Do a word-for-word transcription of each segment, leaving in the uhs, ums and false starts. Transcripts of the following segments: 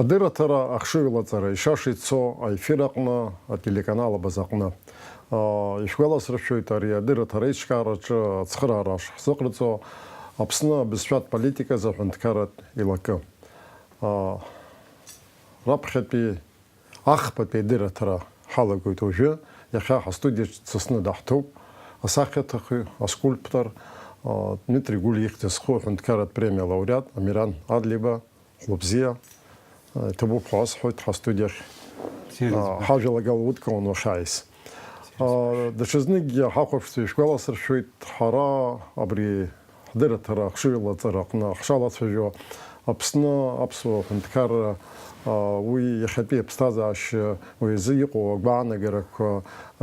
Адырраҭара ахшыҩлаҵара ишаша ицо аефир аҟны, ателеканал Абаза аҟны. Ишәгәаласыршәоит, ари адырраҭара аиҿкаараҿы ацхыраара шҳзыҟарҵо Аԥсны абызшәатә политиказы аҳәынҭқарратә илакы. Раԥхьатәи ахԥатәи адырраҭара ҳалагоит уажәы, иахьа ҳастудиаҿ дсасны даҳҭоуп асахьаҭыхҩы, аскульптор, Дмитри Гәлиа ихьӡ зху аҳәынҭқарратә премиа лауреат Амиран Адлиба. Хәлыбзиа, иҭабуп ҳәа уасҳәоит ҳастудиахь, Бзиа рыӡбахә. Ҳажәалагала удкыланы уахьааиз. Бзиа рыӡбахә. Даҽазныкгьы ҳахәаԥшцәа ишәгәаласыршәоит, ҳара абри ҳдырраҭара ахшыҩлаҵара аҟны ҳшалацәажәо, Аԥсны аԥсуа ҳәынҭқарра, уи иахьатәи аԥсҭазаашьа, уи азы иҟоу агәаанагарақәа,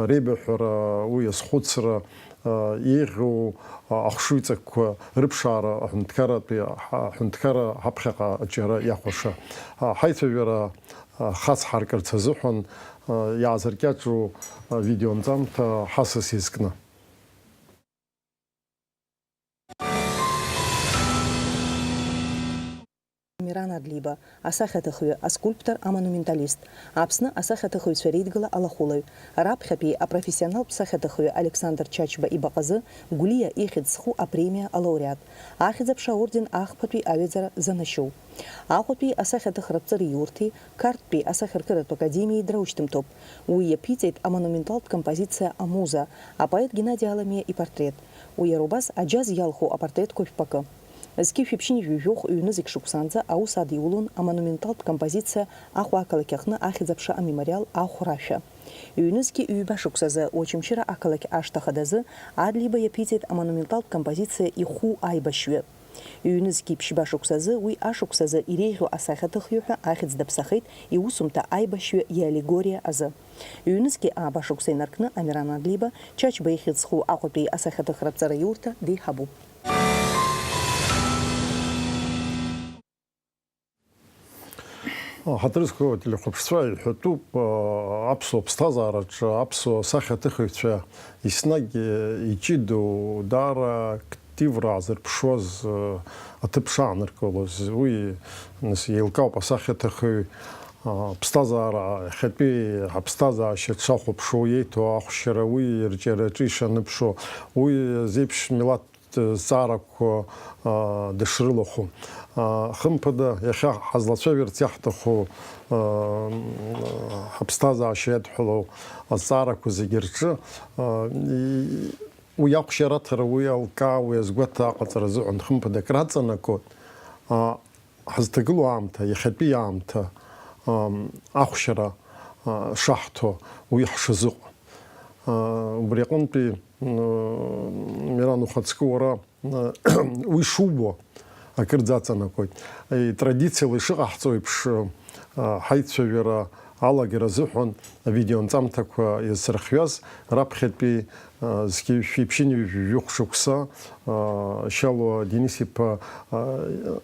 реибыҳәара, уи азхәыцра, еиӷьу ахшыҩҵакқәа рыԥшаара аҳәынҭқарратәи, аҳәынҭқарра ҳаԥхьаҟа аҿиара иахәаша. Ҳаицәажәара хацҳаркырц азыҳәан иаазыркьаҿу видеонҵамҭа ҳасас изкны. Амиран Адлиба, асахьаҭыхҩы, аскульптор, амонументалист, Аԥсны асахьаҭыхыҩцәа реидгыла алахәылаҩ, раԥхьатәи апрофессионалтә сахьаҭыхҩы Александр Чачба ибаҟазы Гәлиа ихьӡ зху апремиа алауреат, Ахьӡ-аԥша аорден ахԥатәи аҩаӡара занашьоу, Аҟәатәи асахьаҭыхратә ҵараиурҭеи Қарҭтәи асахьаркыратә академиеи драушьҭымҭоуп. Уи иаԥиҵеит амонументалтә композициа Амуза, апоет Геннади Аламиа ипортрет. Уи иара убас аџьаз иалху апортретқәа жәпакы. Зқьи жәшәи ԥшьынҩажәи жәохә ҩнызқь шықәсанӡа аус адиулон амонументалтә композициа Аҟәа ақалақь аҟны Ахьӡ-аԥша амемориал ахәрашәа. Ҩнызқьи ҩба шықәсазы Очамчыра ақалақь ашҭа хадазы Адлиба иаԥиҵеит амонументалтә композициа Ихәу аибашьҩы. Ҩнызқьи ԥшьба шықәсазы уи ашықәсазы иреиӷьу асахьаҭыхҩы ҳәа ахьӡ даԥсахеит иусумҭа аибашьҩы иаллегориа азы. Ҩнызқьи ааба шықәса инаркны Амиран Адлиба, Чачба ихьӡ зху Аҟәатәи асахьаҭыхратә ҵараиурҭа деиҳабуп. Ҳаҭыр зқәу ателехәаԥшцәа, иҳәатәуп, аԥсуа ԥсҭазаараҿы аԥсуа сахьаҭыхыҩцәа еснагь иҷыдоу, даара активра аазырԥшуаз аҭыԥ шааныркылоз. Уи, нас, еилкаауп, асахьаҭыхыҩ, аԥсҭазаара, иахьатәи аԥсҭазаашьа дшахәаԥшуа, иеиҭо ахәшьара, уи ирҿиараҿы ишаныԥшуа, уи зеиԥш милаҭ зҵаарақәа, аа, дышрылахәу. Аа, хымԥада, иахьа ҳазлацәажәарц иаҳҭаху, аа, ҳаԥсҭазаашьа иадҳәалоу азҵаарақәа зегьы рҿы, аа, и-, уи ахәшьараҭара, уи алкаа, уи азгәаҭа аҟаҵара азыҳәан хымԥада акраҵанакуеит. Аа, ҳазҭагылоу аамҭа, иахьатәи аамҭа, аа, ахәшьара, аа, шаҳҭо, уи ҳшазыҟоу. Аа, убри аҟынтәи Миран, ухаҵкы уара, уи шубо акырӡа аҵанакуеит. Итрадициала ишыҟаҳҵо еиԥш, ҳаицәажәара алагара азыҳәан авидеонҵамҭақәа иазсырхиаз раԥхьатәи зқьи жәшәи ԥшьынҩажәи жәохә шықәса Шьалуа Денис-иԥа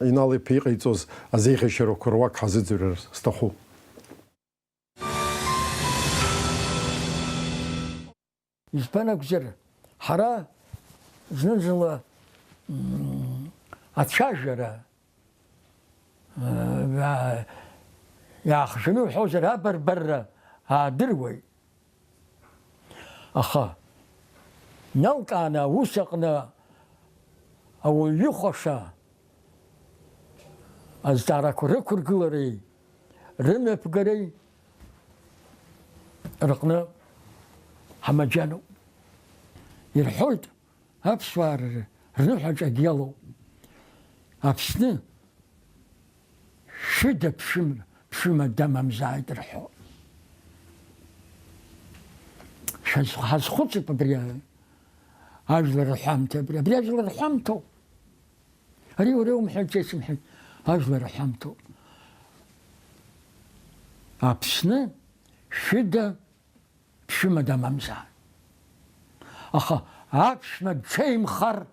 Инал-иԥа иҟаиҵоз азеиӷьашьарақәа руак ҳазыӡырҩыр сҭахуп. Избан акәзар, ҳара зны-зынла, мм, ацәажәара, э, иа-, иаахжәаны уҳәозар, абарбарра аадыруеит. Аха, иналкааны аус аҟны ауаҩы ихәаша азҵаарақәа рықәыргылареи рымҩаԥгареи рыҟны ҳамаџьаноуп. Ирҳәоит, аԥсуаа ры-, рныҳәаҿа акгьы алоуп. Аԥсны шәыда ԥшәым-, ԥшәымада мамзааит рҳәо. Шәаз-, ҳазхәыцып абри а-, ажәлар рҳәамҭа, абри, абри ажәлар рҳәамҭоуп. Ари уара иумҳәеит, ҿа исымҳәеит, ажәлар рҳәамҭоуп. Аԥсны шәыда ԥшәымада мамзар. Аха аԥшәма дҽеимхар,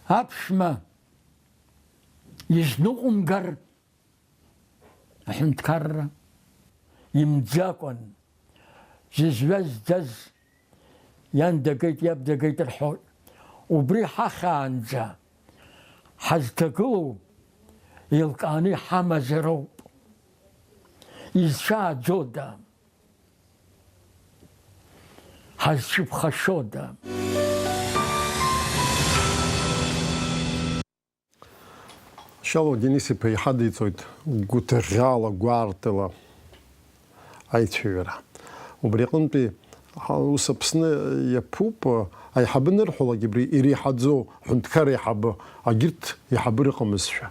аԥшәма изныҟәымгар, аҳәынҭқарра имӡакәан, зызҩа зӡаз иан дагеит, иаб дагеит рҳәоит. Убри ҳахьаанӡа ҳазҭагылоу Еилкааны иҳамазароуп. Изцәааӡода? Ҳазцәыԥхашьода? Шьалуа Денис-иԥа иҳадиҵоит гәҭыӷьӷьала, гәаартыла аицәажәара. Убри аҟынтәи ус Аԥсны иаԥуп, аиҳабы анырҳәалак абри иреиҳаӡоу аҳәынҭқар аиҳабы, агьырҭ аиҳабы рыҟамызшәа.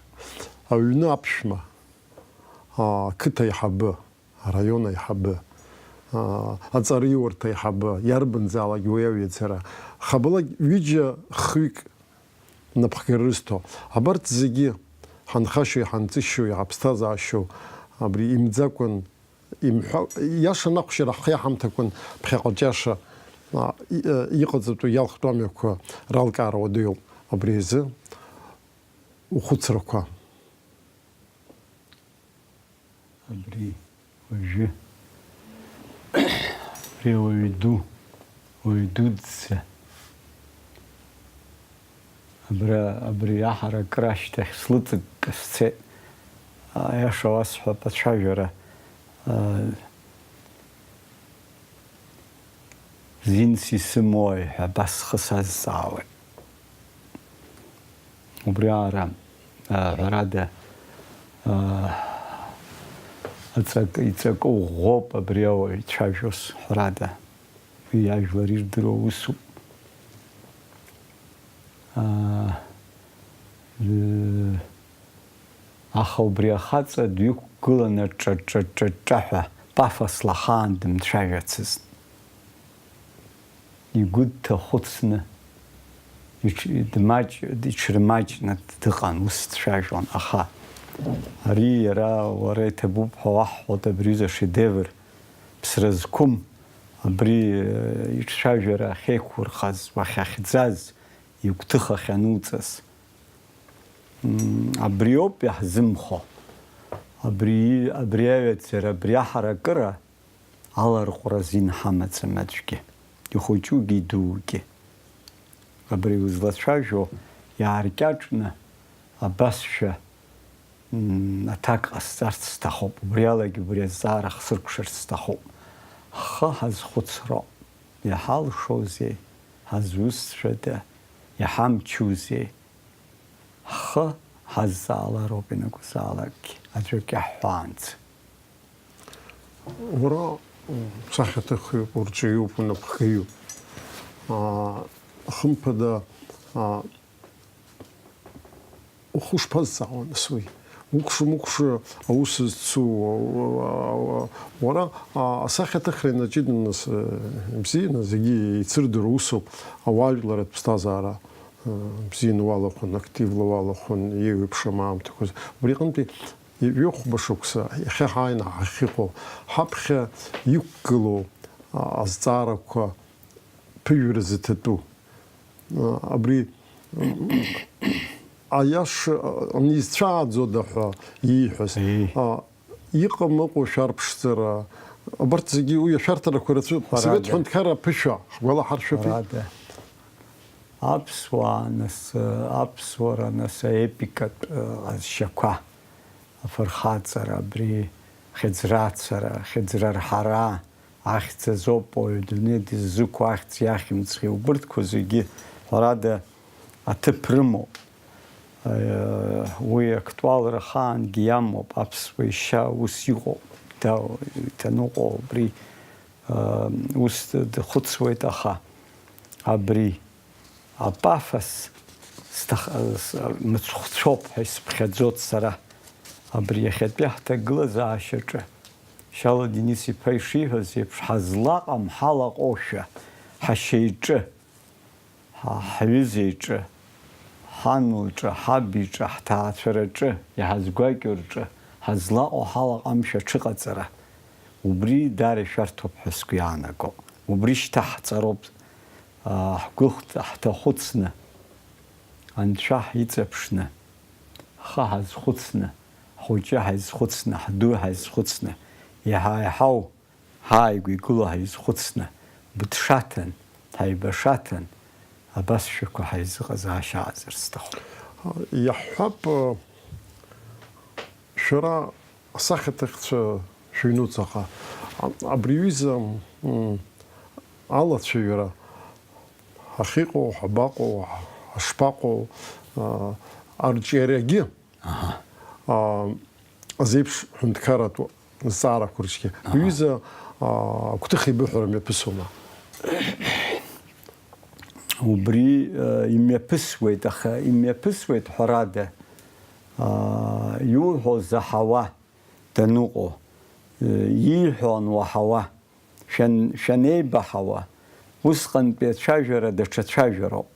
Аҩны аԥшәма, ақыҭа аиҳабы, араион аиҳабы, аҵараиурҭа аиҳабы, иарбанзаалак уи аҩаӡара. Хабалак ҩыџьа хҩык напхгара рызҭо. Абарҭ зегьы ҳанхашьоу, иҳанҵышьоу, иҳаԥсҭазаашьоу абри имӡакәан, имҳәа-, иашан акәшара ҳхы иаҳамҭакәан ԥхьаҟа џьаша, а, и-, а, иҟаҵатәу иалхтәу амҩақәа ралкаара уадаҩуп. Абри азы ухәыцрақәа. Абри уажәы, абри ауаҩы ду, уаҩ дуӡӡа. Абра, абри аҳаракыра ашьҭахь слыҵыкка сцеит. Аиаша уасҳәап, ацәажәара, а, зинс исымои ҳәа абас схы сазҵаауеит. Убри аара, а, ҳәарада, а, аҵак-, иҵакы ӷәӷәоуп абри ауаҩ ицәажәоз, ҳәарада. Уи иажәлар ирдыруа усуп. А, э, аха убри ахаҵа дҩықәгыланы ҿа-ҿа-ҿа-ҿа ҳәа пафосла ахаан дымцәажәацызт. Игәы дҭахәыцны, иҽ-, дмаҷ-, иҽырмаҷны дыҟан, ус дцәажәон, аха ари иара уара иҭабуп ҳәа уаҳҳәоит, абри ҩыза шедевр, ԥсра зқәым, абри, э, иҿцәажәара ахьеиқәурхаз, уахьахьӡаз, игәҭыха ахьануҵаз. М, абриоуп иаҳзымхо. Абри, абри аҩаӡара, абри аҳаракыра, аларҟәра азин ҳамаӡам аӡәгьы, ихәыҷугьы идуугьы. Абри узлацәажәо иааркьаҿны абасшәа, м, аҭак ҟасҵарц сҭахуп, убри алагьы убри азҵаара хсыркәшарц сҭахуп. Ҳхы ҳазхәыцроуп, иҳалшозеи, ҳазусҭцәада, иҳамчузеи? Ҳхы ҳазҵаалароуп ианакәызаалакгьы, аӡәык иаҳҳәаанӡа. Уара, м, сахьаҭыхҩуп, урҵаҩуп, унапхгаҩуп. Аа, хымԥада, аа, ухы ушԥазҵаауа, нас, уи? Укәша-мыкәша аус зцу, уа-, уа-, уа-, уара, аа, асахьаҭыхра ианаҷыда, нас, э, бзианы, зегьы еицырдыруа усуп, ауаажәлар рыԥсҭазаара, э, бзианы уалахәын, активла уалахәын, еиуеиԥшым аамҭақәа. Убри аҟынтәи ҩы-хәба шықәса иахьа ҳааины ҳахьыҟоу, ҳаԥхьа иқәгылоу, а, азҵаарақәа ԥыжәра зыҭатәу, а, абри, м, аиаша, а, анизцәааӡода ҳәа ииҳәаз, Еи. а, иҟам ыҟоу шәарԥшӡара, абарҭ зегьы уи ашәарҭарақәа рацәоуп. Ҳәарада. Асовет ҳәынҭқарра аԥышәа ҳгәалаҳаршәапи? Ҳәарада. Аԥсуаа, нас, аԥсуара, нас, аепикатә, ы, ҟазшьақәа, афырхаҵара, абри хьыӡрацара, хьыӡра рҳара, ахьӡ азоуп ауаҩы адунеи дыззықәу, ахьӡ иахьымӡӷи, убырҭқәа зегьы, ҳәарада, аҭыԥ рымоуп. Уи актуалра ахаангьы иамоуп, аԥсуа ишьа ус иҟоуп, да, иҭаныҟәо убри, ус дхәыцуеит, аха абри апафос сҭах-, с-, мыцхәцәоуп ҳәа исыԥхьаӡоит сара. Абри иахьатәи ҳҭагылазаашьаҿы, Шьала Денис-иԥа ишиҳәаз еиԥш, ҳазлаҟам ҳалаҟоушәа, ҳашьа иҿы, ҳа-, ҳҩыза иҿы, ҳан лҿы, ҳаб иҿы, ҳҭаацәараҿы, иҳазгәакьоу рҿы, ҳазлаҟоу ҳалаҟамшәа аҽыҟаҵара, убри даара ишәарҭоуп ҳәа сгәы иаанагоуп. Убри шьҭа ҳҵароуп, аа, ҳгәы хт-, ҳҭахәыцны, Анцәа ҳиҵаԥшны, ҳхы ҳазхәыцны, ҳхәыҷы ҳаизхәыцны, ҳду ҳаизхәыцны, иаҳа-иаҳау ҳааигәа игылоу ҳаизхәыцны, быҭшаҭан, ҳаибашаҭан, абасшәақәа ҳаизыҟазаашьа аазар сҭахуп. Иаҳҳәап, Шәара асахьаҭыхцәа шәыҩнуҵаҟа, а-, абри аҩыза, м, алацәажәара ахьыҟоу, ҳабаҟоу, ҳашԥаҟоу, а, арҿиарагьы, Аҳа. а, азеиԥш ҳәынҭқарратә зҵаарақәа рҿгьы. Аҳа. Уҩыза, а, агәҭыха еибыҳәара мҩаԥысуама? Убри, э, имҩаԥысуеит, аха имҩаԥысуеит, ҳәарада, аа, иуҳәо заҳауа даныҟоу, э, ииҳәо ануаҳауа, шәан-, шәанеибаҳауа, усҟантәи ацәажәара даҽа цәажәароуп.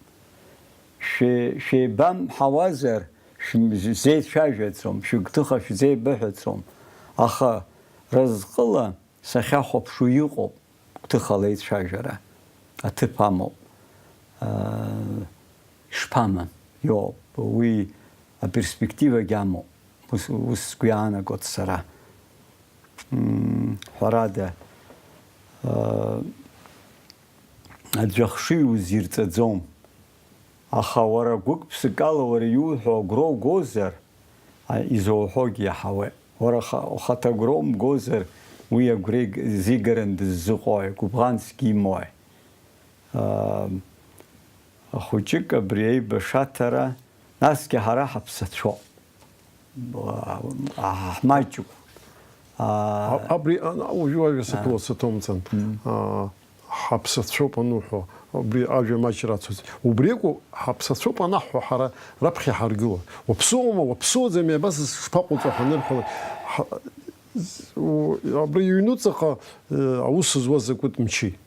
Шәе-, шәеибамҳауазар, шәм-, шәзеицәажәаӡом, шәыгәҭыха шәзеибыҳәаӡом, аха разҟыла сахьахәаԥшуа иҟоуп гәҭыхала еицәажәара, аҭыԥ амоуп. Аа, ишԥамам, иоуп, уи аперспективагь амоуп, ус, ус сгәы иаанагоит сара. М, ҳәарада, аа, аӡәы ахшыҩ узирҵаӡом. Аха уара гәык-ԥсыкала уара иуҳәо агәра угозар, а, изоуҳәогьы иаҳауеит. Уара уха-, ухаҭа агәра умгозар, уи агәра иг-, зигаран дыззыҟои, гәыбӷансгьы имои? Аа, ахәыҷык абри аибашаҭара, насгьы ҳара ҳаԥсацәоуп. Ҳмаҷуп. А, абри, а, уажәы, уажәы саԥыло саҭоумҵан. А, ҳаԥсацәоуп ануҳәо, убри ажәа маҷра ацуҵ. Убри акәу, ҳаԥсацәоуп анаҳҳәо, ҳара раԥхьа ҳаргылон. Уаԥсуоума, уаԥсуаӡами, абас шԥаҟауҵо ҳанырҳәалак, ҳа-, з-, у-, абри иҩнуҵаҟа, э, аус зуаз закәытә мчи?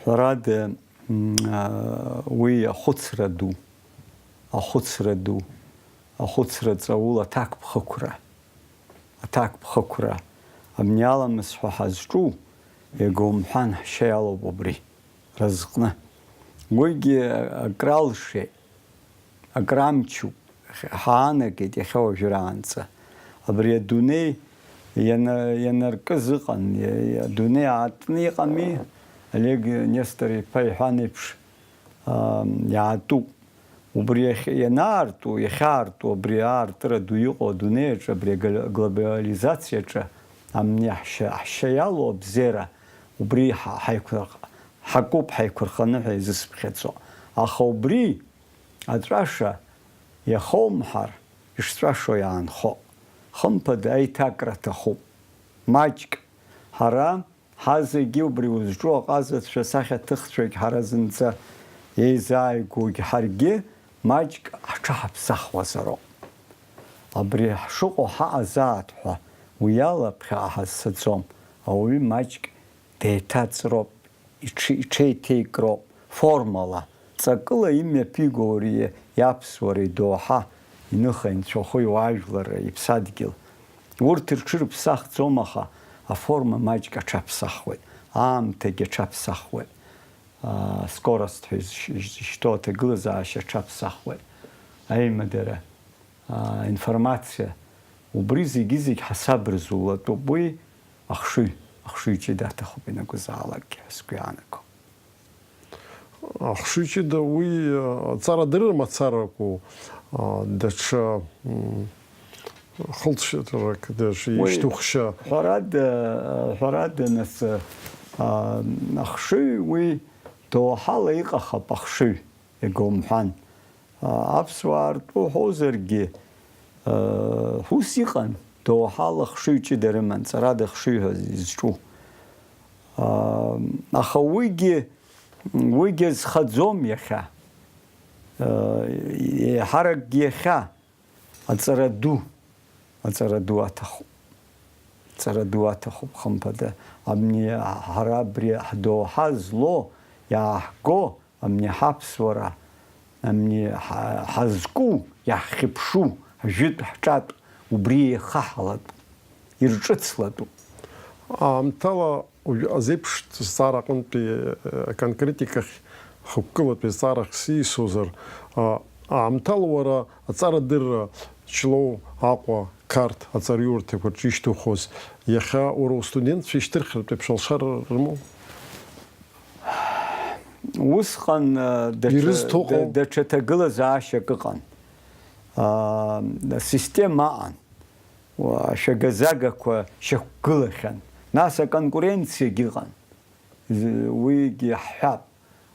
Ҳәарада, м, а, уи ахәыцра ду, ахәыцра ду, ахәыцра ҵаул аҭакԥхықәра, аҭакԥхықәра, абни аламыс ҳәа ҳазҿу, иага умҳәан, ҳшьа иалоуп убри, разҟны. Уигьы акралшеит. Акрамчуп, ҳаанагеит иахьа уажәраанӡа. Абри адунеи иана-, ианаркыз ыҟан, иа-, иа-, адунеи аартны иҟами, Олег Нестор-иԥа иҳәан еиԥш, аа, иаатуп. Убри иахь-, ианаарту, иахьаарту, абри аартыра ду иҟоу адунеи аҿы, абри агл-, глобализациа аҿы, амни ҳшьа, ҳшьа иалоу абзиара, убри ҳа-, ҳаиқәырх-, ҳакуп ҳаиқәырханы ҳәа изысԥхьаӡо. Аха убри, аҵәаша иахоумҳар, ишҵәашо иаанхо. Хымԥада аиҭакра аҭахуп. Маҷк ҳара ҳазегьы убри узҿу аҟазацәа, сахьаҭыхцәагь ҳара зынӡа еизааигәоугь ҳаргьы маҷк ҳҽаҳаԥсахуазароуп. Абри ҳшыҟоу ҳаҟазаат ҳәа уи ала ԥхьаҟа ҳазцаӡом. Ауаҩы маҷк деиҭаҵроуп. Иҽи-, иҽеиҭеикроуп формала, ҵакыла имҩаԥиго ари иаԥсуара, идоуҳа, иныха, инцәахәы, иуаажәларра, иԥсадгьыл. Урҭ рҽырԥсахӡом, аха аформа маҷк аҽаԥсахуеит, аамҭагьы аҽаԥсахуеит, аа, скорост ҳәа изш-, изышьҭоу аҭагылазаашьа аҽаԥсахуеит, аимадара, аа, информациа. Убри зегьы-зегь ҳасаб рзулатәуп. Уи ахшыҩ, ахшыҩ ҷыда аҭахуп ианакәызаалакгьы ҳәа сгәы иаанаго. Ахшыҩ ҷыда уи, а, аҵарадырра мацарақәоу, а, даҽа, м, хылҵшьҭрак, даҽа Уи ишьҭухшьа. Ҳәарада, ҳәарада, нас, а, ахшыҩ уи доуҳала иҟахап ахшыҩ. Иага умҳәан. А, аԥсуаа ртәы уҳәозаргьы, а, ус иҟан, доуҳала хшыҩ ҷыда рыман, ҵарада хшыҩ ҳәа изҿу. А, аха уигьы, уигьы азхаӡом иахьа. А, еиҳаракгьы иахьа. Аҵара ду, аҵара ду аҭахуп. Аҵара ду аҭахуп, хымԥада. Абни ҳара абри ҳдоуҳа злоу, иааҳго, абни ҳаԥсуара, абни ҳа-, ҳазку, иаҳхьыԥшу, ҳжәытә, ҳҿатә, убри еихаҳалатәуп, ирҿыцлатәуп. Аамҭала Уажәы азеиԥш зҵаара аҟынтәи, э, аконкретикахь хықәкылатәи зҵаарак сисозар, а, аамҭала уара аҵарадырра Ҷлоу, Аҟәа, Қарҭ аҵараиурҭақәа рҿы ишьҭухуаз, иахьа уара устудентцәа ишьҭырхратә еиԥш алшара рымоу? Усҟан, э, даҽа, Ирызҭо да-, ҟоу? даҽа ҭагылазаашьак ыҟан. А, система аҟан. Ашәагазагақәа шьақәгылахьан. Нас аконкуренциагьы ыҟан. Уигьы ҳҳәап,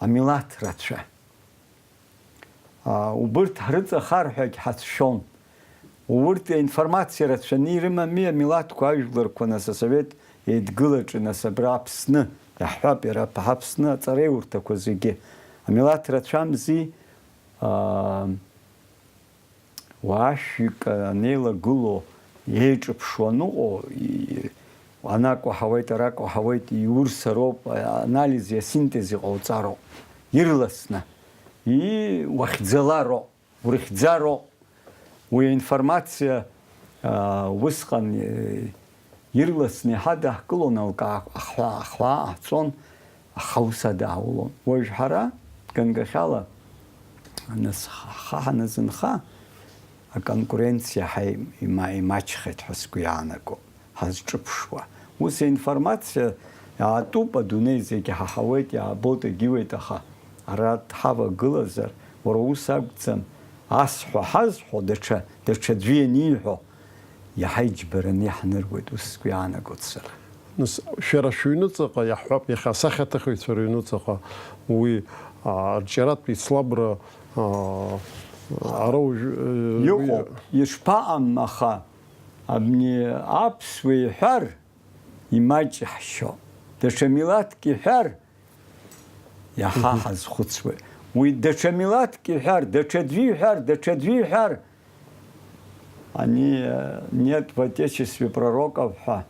амилаҭ рацәа. Убырҭ ҳрыҵахар ҳәагь ҳацәшәон. Урҭ аинформациа рацәаны ирымами амилаҭқәа, ажәларқәа, нас асовет еидгылаҿы, нас абра Аԥсны, иаҳҳәап, иара Аԥсны аҵареиурҭақәа зегьы. Амилаҭ рацәамзи, аа, уаа шәҩык анеилагылоу еиҿыԥшуа аныҟоу, и-, анакәу ҳауеит, аракәу ҳауеит, иурсароуп, анализи асинтези ҟауҵароуп. Ирласны. И-, уахьӡалароуп. Урыхьӡароуп. Уи аинформациа, аа, усҟан, э, ирласны иҳадаҳкылон, алкаа ахҳәаа, ахҳәаа ҟаҳҵон, аха ус адаҳулон. Уажә ҳара, ганкахьала, нас ҳа-, ҳа ҳаназынха, аконкуренциа ҳа има-, имаҷхеит ҳәа сгәы иаанаго. ҳазҿыԥшуа. Ус аинформациа иаатуп, адунеи зегь ҳаҳауеит, иаабоит, егьиуеит, аха ара дҳавагылазар, уара ус акәӡам, ас ҳәа ҳазҳәо, даҽа, даҽаӡәы ианиҳәо, иаҳа иџьбараны иаҳныруеит, ус сгәы иаанагоит сара. Нас, шәара шәыҩныҵаҟа, иаҳҳәап, иахьа асахьаҭыхыҩцәа рыҩныҵаҟа уи, а, арҿиаратә еицлабра, а, ара уажә, э, Иҟоуп, уи ишԥаҟам, аха Абни аԥсуа иҳәар, имаҷ ҳшьо. Даҽа милаҭк иҳәар, иаҳа ҳазхәыцуеит. Уи даҽа милаҭк иҳәар, даҽаӡәы иҳәар, даҽаӡәы иҳәар, ани, э, нет в Отечестве пророков ҳәа,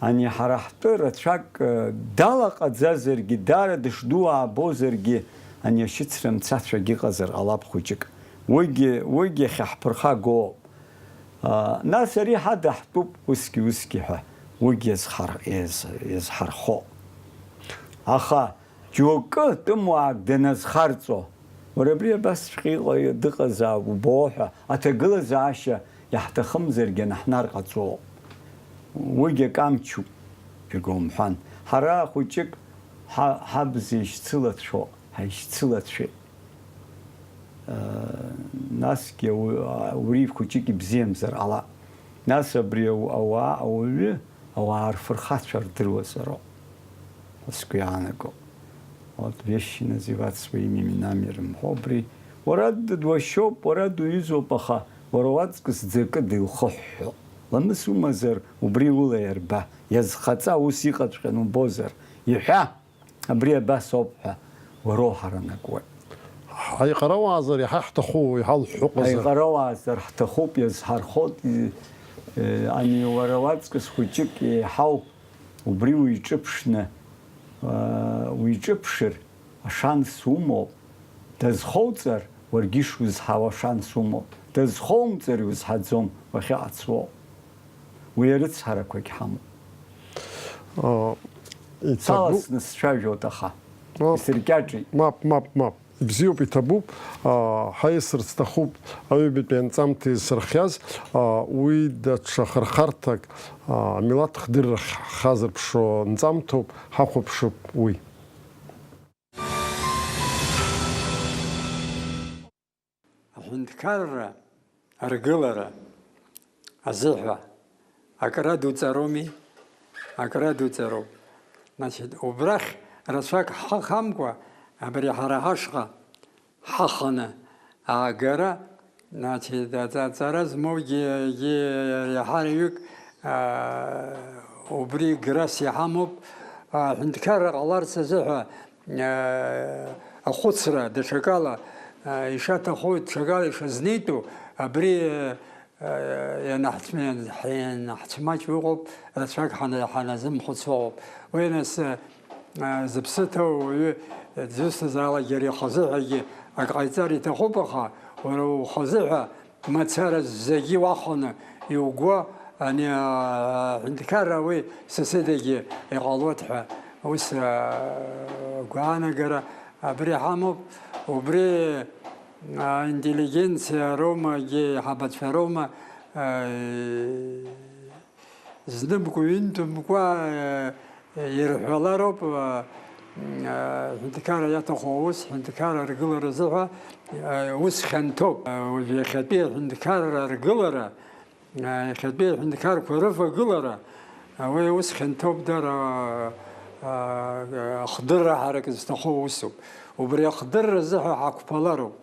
ани ҳара ҳтәы рацәак, э, далаҟаӡазаргьы, даара дышду аабозаргьы, ани ашьыцра мцацәагь ыҟазар ҟалап хәыҷык. Уигьы, уигьы иахьа ҳԥырхагоуп. А, нас ари ҳадаҳтәуп усгьы-усгьы ҳәа, уигьы иазҳар-, иаз-, иазҳархо. Аха џьоукы тәымуаак даназхарҵо, уара абри абасҵәҟьа иҟа-, дыҟазаап убо ҳәа аҭагылазаашьа иаҳҭахымзаргьы анаҳнар ҟаҵоуп. Уигьы акы амчуп, иага умҳәан. Ҳара хәыҷык ҳа-, ҳабз еишьцылацәоуп, ҳаишьцылацәеит. Насгьы ауаҩы хәыҷык ибзиамзар ҟалап. Нас абри ауаа, ауаҩы, ауаа рфырхацәа рдыруазароуп, сгәы иаанаго. Вот, вещи называть своими именами рымҳәо, убри, уара дуашьоуп, уара дуҩызоуп, аха уара уаҵкыс ӡакы дылхыҳәҳәо. Ламыс умазар, убри ула иарба, иазхаҵа ус иҟаҵәҟьан убозар, иҳәа! Абри абас ауп ҳәа уара уҳаранакуеит. Ҳаиҟарауаазар иаҳа ҳҭаху, иҳалҳәҳәыҟазар. Ҳаиҟарауаазар ҳҭахуп, иазҳархоит, и-, э, ани уара уаҵкыс хәыҷык еиҳау, убри уиҿыԥшны, э, уиҿыԥшыр, ашанс умоуп. Дазхоуҵар, уаргьы ишузҳауа ашанс умоуп. Дазхоумҵар, иузҳаӡом, уахьыҟац уоуп. Уи арыцҳарақәагь ҳамоуп. А, иҭабу- Саласны сцәажәоит, аха. Мап. Исыркьаҿит. Мап, мап, мап. Ибзиоуп, иҭабуп. А, ҳаиасырц сҭахуп аҩбатәи анҵамҭа изсырхиаз. А, уи даҽа хырхарҭак, а, амилаҭ хдырра х-, ҳхазырԥшуа нҵамҭоуп, ҳахәаԥшып уи. Аҳәынҭқарра аргылара азыҳәа акра дуҵароуми? Акра дуҵароуп. Значит, убрахь рацәак ҳхы хамкәа, абри ҳара ҳашҟа ҳаханы аагара, значит, аҵа-, аҵара змоугьы, егьи иаҳа рҩык, аа, убри грас иҳамоуп. Аҳәынҭқарра ҟаларц азыҳәа, аа, ахәыцра даҽакала, аа, ишаҭаху, даҽакала ишазнеитәу, абри, аа, ианаҳцә-, ианаҳцәмаҷу ыҟоуп, рацәак ҳана-, ҳаназымхәыцуа ыҟоуп. Уи нас, аа, зыԥсы ҭоу ауаҩы, дызусҭазаалак иара ихазыҳәагьы ак ҟаиҵар иҭахуп, аха уара ухазыҳәа мацара зегьы уахәаны иуго, ани, аа, аҳәынҭқарра уи сасыдагьы иҟалоит ҳәа ус, аа, агәаанагара абри ҳамоуп. Убри, аа, интеллигенциа роума, егьи аиҳабацәа роума, аа, знымку-ҩынтәымкәа, аа, ирҳәалароуп, аа, аҳәынҭқарра иаҭаху аус, ҳәынҭқарра аргылара азыҳәа, аа, ус хьанҭоуп. Уажә иахьатәи аҳәынҭқарра аргылара Иахьатәи аҳәынҭқарқәа рывагылара, уи аус хьанҭоуп, дара, а, а, ахдырра ҳарак зҭаху усуп. Убри ахдырра азыҳәа ҳақәԥалароуп.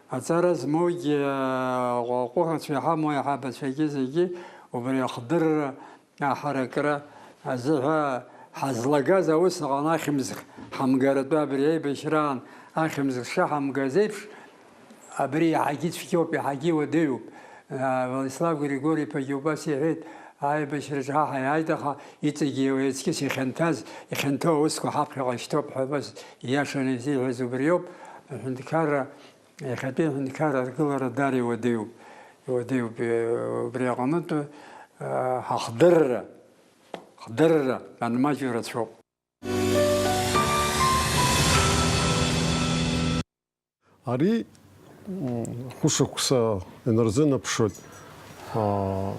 Аҵара змоугьы, а, ҟәаҟәыҳәацәа иҳамоу аиҳабацәагьы зегьы убри ахдырра аҳаракра азыҳәа ҳазлагаз аус аҟны ахьымӡӷ ҳамгаратәы абри аибашьраан ахьымӡӷ шаҳамгаз еиԥш, абри иаҳагьы цәгьоуп, иаҳагьы уадаҩуп. Владислав Григори-иԥагьы убас иҳәеит, аибашьраҿы ҳа ҳаиааит, аха иҵегьы уи аҵкьыс ихьанҭаз, ихьанҭоу аусқәа ҳаԥхьаҟа ишьҭоуп ҳәа, убас ииашаны изиҳәаз убриоуп. Аҳәынҭқарра, иахьатәи аҳәынҭқарра аргылара даара иуадаҩуп, иуадаҩуп, э, убри аҟнытә, э, ҳахдырра, хдырра анмаҷу рацәоуп. Ари, м, хәышықәса инарзынаԥшуеит, аа,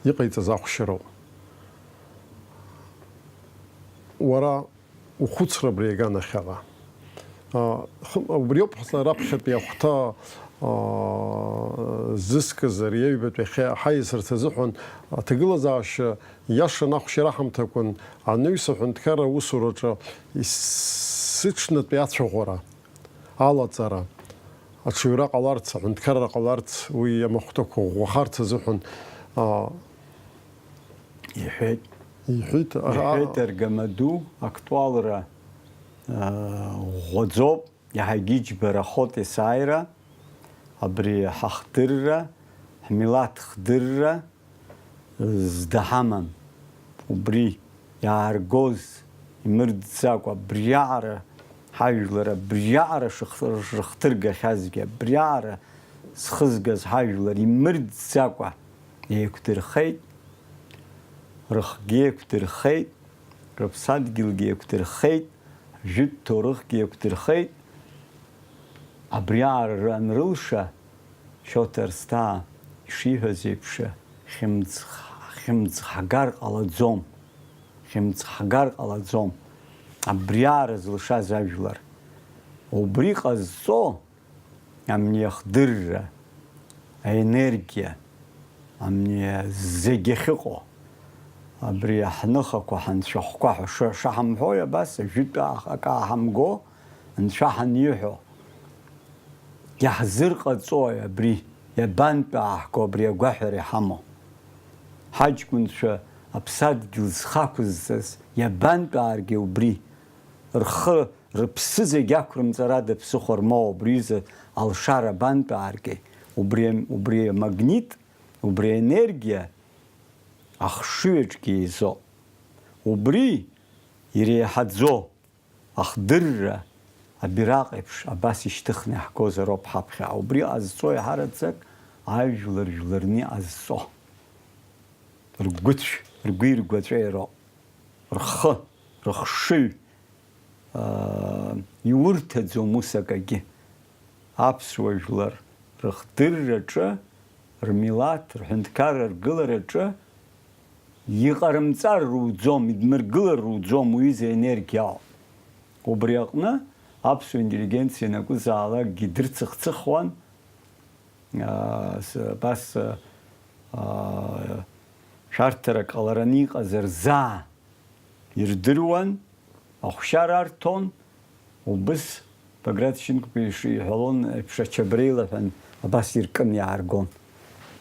иҟаиҵаз ахәшьароуп. Уара ухәыцра абри аганахьала. Аа, хы-, убриоуп раԥхьатәи ахәҭа, аа, зыскыз ари аҩбатәи ахьа-, ҳаиасырҭа азыҳәан аҭагылазаашьа иашан ахәшьара ҳамҭакәын анаҩс аҳәынҭқарра аусураҿы исыҽнатәи ацәаӷәара, алаҵара, аҽаҩра ҟаларц, аҳәынҭқарра ҟаларц, уи амахәҭақәа ӷәӷәахарц азыҳәан, аа, Иҳәеит. Иҳәеит, а, Иҳәеит, аргамаду актуалра, аа, ӷәӷәаӡоуп, иаҳагьы иџьбарахоит есааира, абри ҳахдырра, ҳмилаҭ хдырра, зда ҳамам. Убри иааргоз имырӡӡакәа, абриаҟара ҳажәлар, абриаҟара шых-, рыхҭыргахьазгьы, абриаҟара зхызгаз ҳажәлар имырӡӡакәа еиқәдырхеит, рыхгьы еиқәдырхеит, рыԥсадгьылгьы еиқәдырхеит, жәытә ҭоурыхгьы еиқәдырхеит. Абриаҟара анрылша, Шьоҭа Арсҭаа ишиҳәаз еиԥш, хьымӡӷ, хьымӡӷ ҳгар ҟалаӡом, хьымӡӷ ҳгар ҟалаӡом, абриаҟара зылшаз ажәлар. Убри ҟазҵо, амни ахдырра, аенергиа, амни зегь ахьыҟоу, абри ҳныхақәа, ҳанцәахәқәа ҳәа ша-, шаҳамҳәои абас, ажәытә аах-, акы ааҳамго, Анцәа ҳаниҳәо, иаҳзырҟаҵои абри, иабантәу ааҳго абри агәаҳәара иҳамоу? Ҳаҷкәынцәа аԥсадгьыл зхақәызҵаз иабантәу ааргеи убри? Рхы, рыԥсы зегь ақәрымҵарада ԥсыхәа рмоуа убри ҩыза алшара абантәу ааргеи? Убри, убри амагнит, убри аенергиа ахшыҩ аҿгьы еизоуп. Убри иреиҳаӡоу ахдырра абираҟ еиԥш абас ишьҭыхны иаҳгозароуп ҳаԥхьа. Убри ҟазҵо еиҳараӡак ажәлар жәларны иҟазҵо. Ргәыцә, ргәи ргәаҵәеи роуп. Рхы, рыхшыҩ, аа, иурҭаӡом ус акагьы. Аԥсуа жәлар рыхдырраҿы, рмилаҭ, рҳәынҭқарра ргылараҿы иҟарымҵар руӡом, идмыргылар руӡом, уи изы енергиа ауп. Убри аҟны аԥсуа интеллигенциа ианакәызаалакгьы дырцыхцыхуан, аа, с-, абас, аа, шәарҭарак ҟалараны иҟаз рзаа ирдыруан, ахәшьара арҭон, убыс Баграт Шьынқәба иш-, иҳәалон еиԥш, ачабра еилаҳәан, абас иркын иааргон,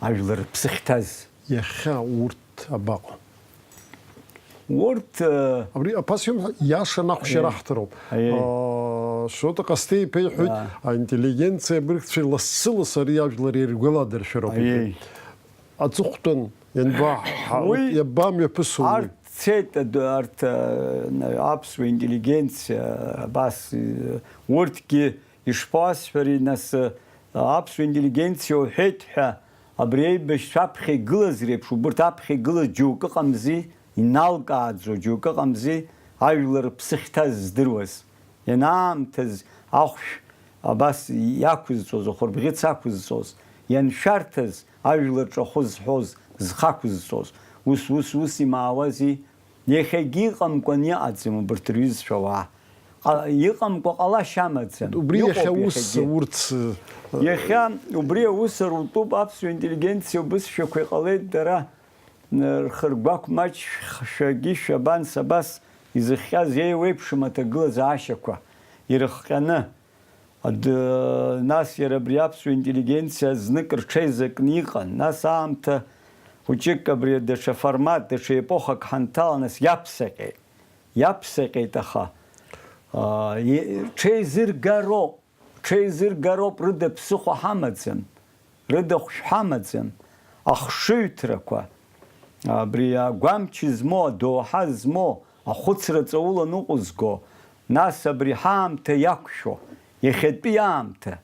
ажәлар рыԥсы ахьҭаз. Иахьа урҭ абаҟоу? Урҭ, э, Абри аԥас иумҳәа, иашан ахәшьара Аиеи. ҳҭароуп. Аиеи. Аа, Шоҭа Ҟасҭеи-иԥа иҳәоит, Аа. аинтеллигенциа абыргцәа лассы-лассы ари ажәлар иргәаладыршәароуп, иҳәеит. Аиеи. Аҵыхәтәан ианбаҳҳа-, Уи иабамҩаԥысуа уи? Арҭ цеит, адәы, арҭ, э, аԥсуа интеллигенциа, абас, э, урҭгьы ишԥасҳәари, нас, э, аԥсуа интеллигенциа уҳәеит ҳәа, абри аибашьцәа аԥхьа игылаз реиԥш, убырҭ аԥхьа игылаз џьоукы ыҟамзи, иналкааӡо џьоукы ыҟамзи, ажәлар рыԥсы ахьҭаз здыруаз. Ианаамҭаз ахәшә абас иақәызҵоз, ахәырбӷьыц ақәызҵоз, ианшәарҭаз ажәлар ҿахәы зҳәоз, зхы ақәызҵоз, ус, ус, ус имаауази? Иахьагьы иҟамкәан иҟаӡам убарҭ рҩызцәа ауаа. Ҟа-, иҟамкәа ҟалашьа амаӡам. Убри иахьа Иҟоуп ус иахьагьы. Урҭ, э, Иахьа убри аус арутәуп, аԥсуа интеллигенциа убызшәақәа иҟалеит дара, н-, рхыргәақә маҷшәагьы шәабан сабас изыхҟьаз еиуеиԥшым аҭагылазаашьақәа ирыхҟьаны. Ад-, нас иара абри аԥсуа интеллигенциа знык рҽеизакны иҟан, нас аамҭа хәыҷык абри даҽа формат, даҽа епохак ҳанҭала, нас иаԥсаҟьеит. Иаԥсаҟьеит, аха, аа, и-, ҽеизыргароуп, ҽеизыргароуп, рыда ԥсыхәа ҳамаӡам, рыда хәшә ҳамаӡам, ахшыҩҭрақәа, абри агәамч змоу, адоуҳа змоу, ахәыцра ҵаулан уҟәызго, нас абри ҳаамҭа иақәшәо, иахьатәи аамҭа,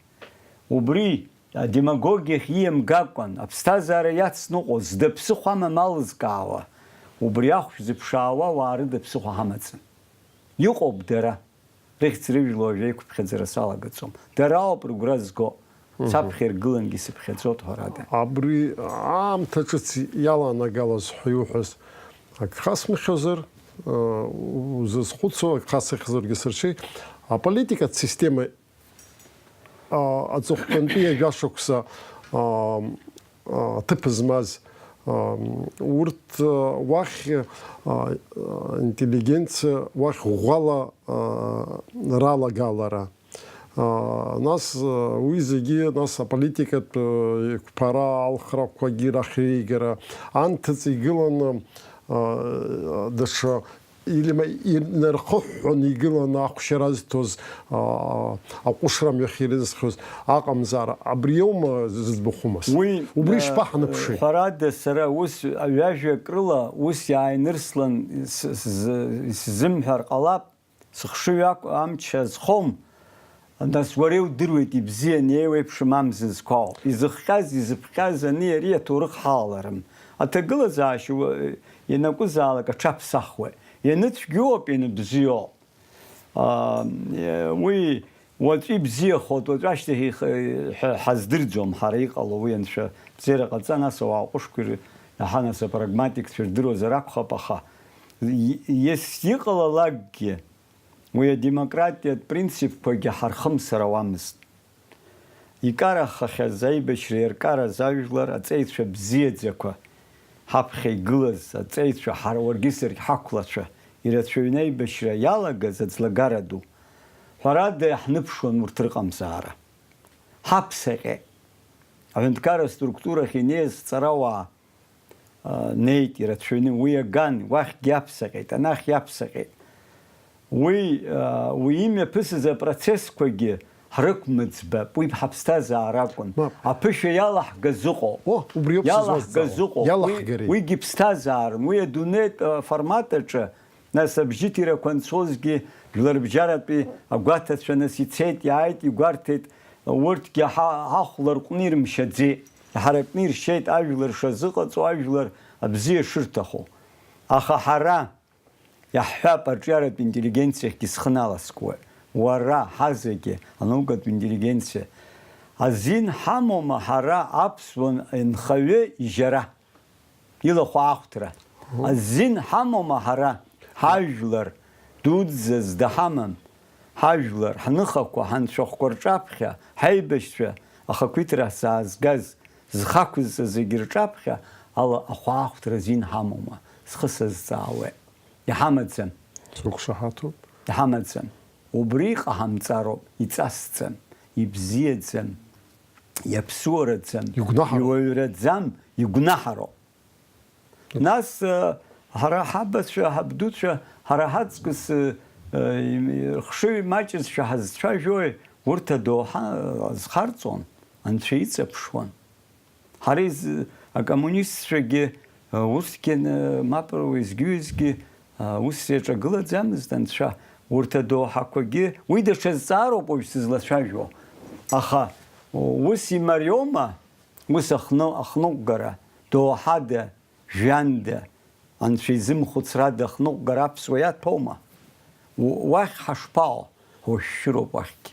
убри адемагогиахь ииамгакәан, аԥсҭазаара иацныҟәо, зда ԥсыхәа амам алызкаауа, убри ахәшә зыԥшаауа ауаа рыда ԥсыхәа ҳамаӡам. Иҟоуп дара, рыхьӡ-рыжәла уажәы еиқәыԥхьаӡара салагаӡом. Дара ауп рыгәра зго, Мгм. саԥхьа иргылангьы сыԥхьаӡоит, ҳәарада. Абри аамҭа ҿыц иаланагалаз ҳәа иуҳәаз, ак хасмыхьозар, э, узызхәыцуа, ак хасыхьзаргьы сырҽеи, аполитикатә система а, аҵыхәтәантәи жәашықәса, а, а, ҭыԥ змаз, а, урҭ, а, уахь, а, а, интеллигенциа уахь ӷәӷәала, а, ралагалара. А, нас, а, уи зегьы, нас аполитикатә, а, еиқәԥара, алхрақәагьы рахьеигара, анҭыҵ игыланы, а, даҽа Илима инархыҳәҳәон игыланы ахәшьара зҭоз, аа, аҟәышра мҩахь ирызхыз аҟамзаара, абри аума зыӡбахә умаз? Уи, Убри э, шԥаҳанаԥши? Ҳәарада, сара ус ҩажәак рыла ус иааинырслан с-, сзы-, исзымҳәар ҟалап, сыхшыҩ акә-, амч азхом. Нас уара иудыруеит ибзиан еиуеиԥшым амзызқәоу. Изыхҟьаз, изыԥҟьаз ани ари аҭоурых ҳалаларым. Аҭагылазаашьа уа-, ианакәызаалак аҽаԥсахуеит. Ианыцәгьоуп, ианыбзиоуп. Аа, уи уаҵәы ибзиахоит, уаҵәы ашьҭахь их-, ҳәа ҳаздырӡом ҳара иҟало, уи анцәа бзиара ҟаҵа, нас ауаа ҟәышқәа ир-, иаҳа нас апрагматикцәа ирдыруазар акәхап, аха и-, ес-, иҟалалакгьы, Уи адемократиатә принципқәагьы ҳархымсыр ауамызт. Икарахахьаз аибашьра иаркараз ажәлар, аҵеицәа бзиаӡақәа, ҳаԥхьа игылаз аҵеицәа, ҳара уаргьы саргь ҳақәлацәа, ирацәаҩны аибашьра иалагаз аӡлагара ду. Ҳәарада, иаҳныԥшуан урҭ рыҟамзаара. Ҳаԥсаҟьеит. Аҳәынҭқарра структурахь инеиз ҵарауаа, а, неит ирацәаҩны, уи аган, уахьгьы иаԥсаҟьеит, анахь иаԥсаҟьеит. Уи, а, уи имҩаԥысыз апроцессқәагьы ҳрықәмыӡбап, уи ҳаԥсҭазаара акәын. Мап. Аԥышәа иалаҳгаз ыҟоуп. О, убри ауп Иалаҳгаз сызлазҵаауа. ыҟоуп. Уи, Иалаҳгари? уигьы ԥсҭазаарын. Уи адунеитә, а, формат аҿы, нас абжьыҭирақәа анцозгьы, жәларбжьаратәи агәаҭацәа нас ицеит, иааит, игәарҭеит, урҭгьы ҳа-, ҳахәларҟны ирымшьаӡеит. Иҳаракны иршьеит ажәлар шазыҟаҵо, ажәлар абзиа шырҭаху. Аха ҳара, иаҳҳәап, арҿиаратә интеллигенциахьгьы схы наласкуеит. Уара, ҳазегьы, анаукатә интеллигенциа, азин ҳамоума ҳара аԥсуа нхаҩы ижьара? Илахәаахәҭра. Азин ҳамоума ҳара, ҳажәлар дуӡӡа зда ҳамам, ҳажәлар, ҳныхақәа, ҳанцәахәқәа рҿаԥхьа, ҳаибашьцәа, ахақәиҭра ҳзаазгаз, зхы ақәызҵаз зегьы рҿаԥхьа ала ахәаахәҭра азин ҳамоума, схы сазҵаауеит. Иҳамаӡам. Сықәшаҳаҭуп. Иҳамаӡам. Убри иҟаҳамҵароуп, иҵасӡам, ибзиаӡам, иаԥсуараӡам, Игәнаҳароуп. иуаҩраӡам, игәнаҳароуп. Нас, э, ҳара ҳабацәа, ҳабдуцәа, ҳара ҳаҵкыс, э, э, рхшыҩ маҷызшәа ҳазцәажәои, урҭ адоуҳа, э, азхарҵон, анцәа иҵаԥшуан. Ҳара из-, акоммунистцәагьы, э, усгьы, э, мап уеизгьы-уеизгьы, э, ус иаҿагылаӡамызт анцәа, урҭ адоуҳақәагьы, уи даҽа зҵаароуп уажә сызлацәажәо. Аха ус имариоума? Ус ахны-, ахныҟәгара, доуҳада, жәҩанда, анцәа изымхәыцрада ахныҟәгара аԥсуа иаҭәоума? У-, уахь ҳашԥаҟоу? Ҳушәшәыроуп уахьгьы.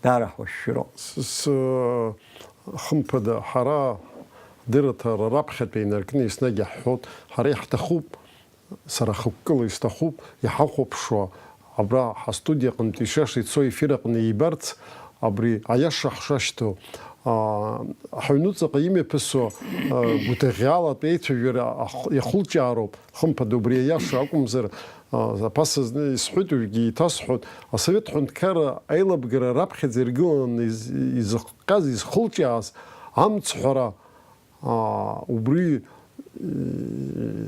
Даара ҳушәшәыроуп. С-, с-, хымԥада, ҳара дырраҭара раԥхьатәи инаркны еснагь иаҳҳәоит, ҳара иаҳҭахуп, сара хықәкыла исҭахуп, иҳахәаԥшуа абра ҳастудиа аҟынтә ишаша ицо ефир аҟны ибарц, абри аиаша ҳшашьҭоу, аа, ҳаҩнуҵаҟа имҩаԥысуа, аа, гәҭыӷьӷьалатә еицәажәара ахә-, иахылҿиаароуп, хымԥада, убри аиаша акәымзар, аа, аԥаса зны исҳәеит, уажәгьы еиҭасҳәоит, асовет ҳәынҭқарра аилабгара раԥхьаӡа иргыланы из-, изыхҟьаз, изхылҿиааз амцҳәара, аа, убри, э,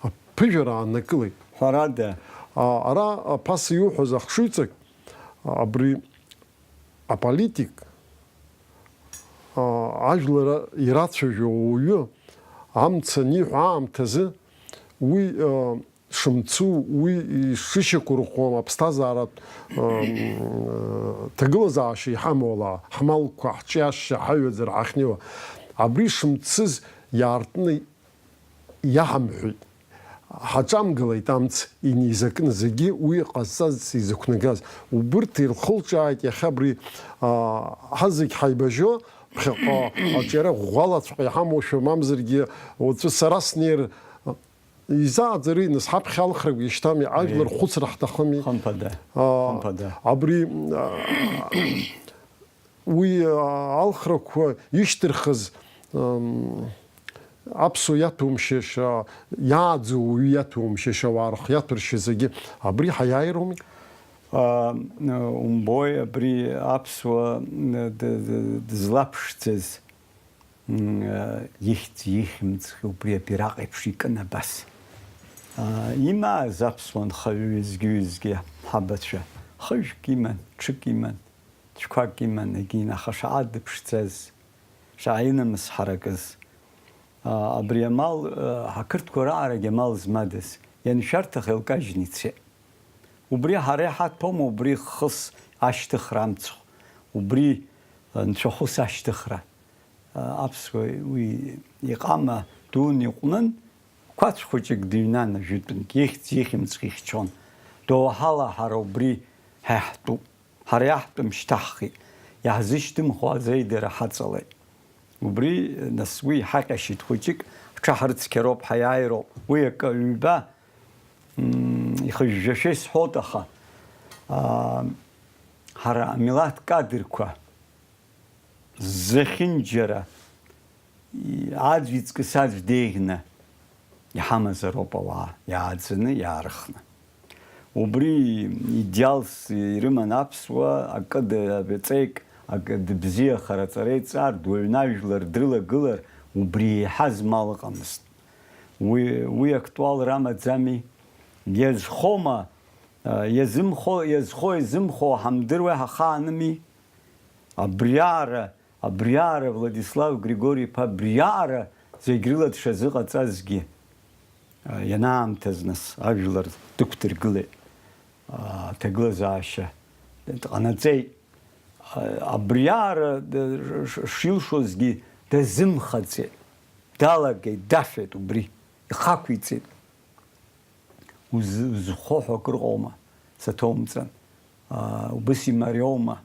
аԥыжәара ааннакылеит. Ҳәарада. Аа, ара аԥаса иуҳәаз ахшыҩҵак, абри аполитик, аа, ажәлар ирацәажәо ауаҩы амца аниҳәо аамҭазы уи, аа, шымцу, уи ишышьақәырӷәӷәам аԥсҭазааратә, ыы, ҭагылазаашьа иҳамоу ала, ҳмалқәа, ҳҿиашьа, ҳаҩаӡара, ҳахьнеиуа, абри шымцыз иаартны иаҳамҳәеит. Ҳаҿамгылеит амц инеизакны, зегьы уи ҟазҵаз изықәнагаз. Убырҭ ирхылҿааит иахьа абри, аа, ҳазегь ҳаибажьо, ԥхьаҟа аҿиара ӷәӷәалаҵәҟьа иҳамоушәа, мамзаргьы уаҵәы сара снеир, изааӡари, нас, ҳаԥхьа алхрақәа ишьҭами, ажәлар Еи. Хәыцра ҳҭахыми. Хымԥада. Аа, Хымԥада. Абри, аа, уи, аа, алхрақәа ишьҭырхыз, ам, аԥсуа иаҭәоумшьышьа, иааӡоу уаҩы иаҭәоумшьышьа, ауаа рхы иаҭәыршьа зегьы, абри ҳаиааироуми? Аа, умбои, абри аԥсуа, д-, д-, дызлаԥшӡаз, м, ихьӡ ихьымӡӷ убри абираҟ еиԥш икын абас. Аа, имааз аԥсуа нхаҩы ҩызгьы-ҩызгьы ҳабацәа, хыжәк иман, ҽык иман, цәқәак иман, егьин, аха шаҟа дыԥшӡаз, шаҟа инамыс ҳаракыз. Аа, абри амал, аа, ҳақырҭқәа раарагь амал змадаз, ианшәарҭах илкажьны ицеит. Убри ҳара иҳаҭәоума, убри хыс ашьҭыхра амцхә, убри, аа, нцәахәыс ашьҭыхра? Аԥсуа уи иҟама дуун иҟәнын, қәацә хәыҷык дыҩнан ажәытәынгь, ихьӡ ихьымӡӷ ихьчон. Доуҳала ҳара убри ҳаиҳтәуп. Ҳара иаҳтәым шьҭаҳхит. Иаҳзышьҭымхуа аӡеидара ҳаҵалеит. Убри, нас, уи иҳаҟьашьит хәыҷык, ҳҽаҳрыцқьароуп, ҳаиааироуп. Уи акы, ҩба, м, ихыжәжәашәа исҳәоит, аха, аа, ҳара амилаҭ кадрқәа, зехьынџьара аӡә иҵкыс аӡә деиӷьны иҳамазароуп ауаа, иааӡаны, иаарыхны. Убри идеалс ирыман аԥсуа, акы д-, ҵеик, акы дыбзиахар, аҵара иҵар, дуаҩны ажәлар дрылагылар, убри еиҳа змал ыҟамызт. Уи, уи актуалра амаӡами? Иазхома, а, иазымхо, иазхо, иазымхо ҳамдыруеи, ҳахаанми? Абриаара, абриаара, Владислав Григори-иԥа, абриаара зегь рыла дшазыҟаҵазгьы, а, ианаамҭаз нас ажәлар дықәдыргылеит, а, аҭагылазаашьа дҟанаҵеит. А, абриаара д-, ш-, ш-, шилшозгьы дазымхаӡеит, далагеит, дафеит убри, ихақәиҵеит. Уз-, узхәо ҳәа акыр ыҟоума, саҭоумҵан. Аа, убыс имариоума?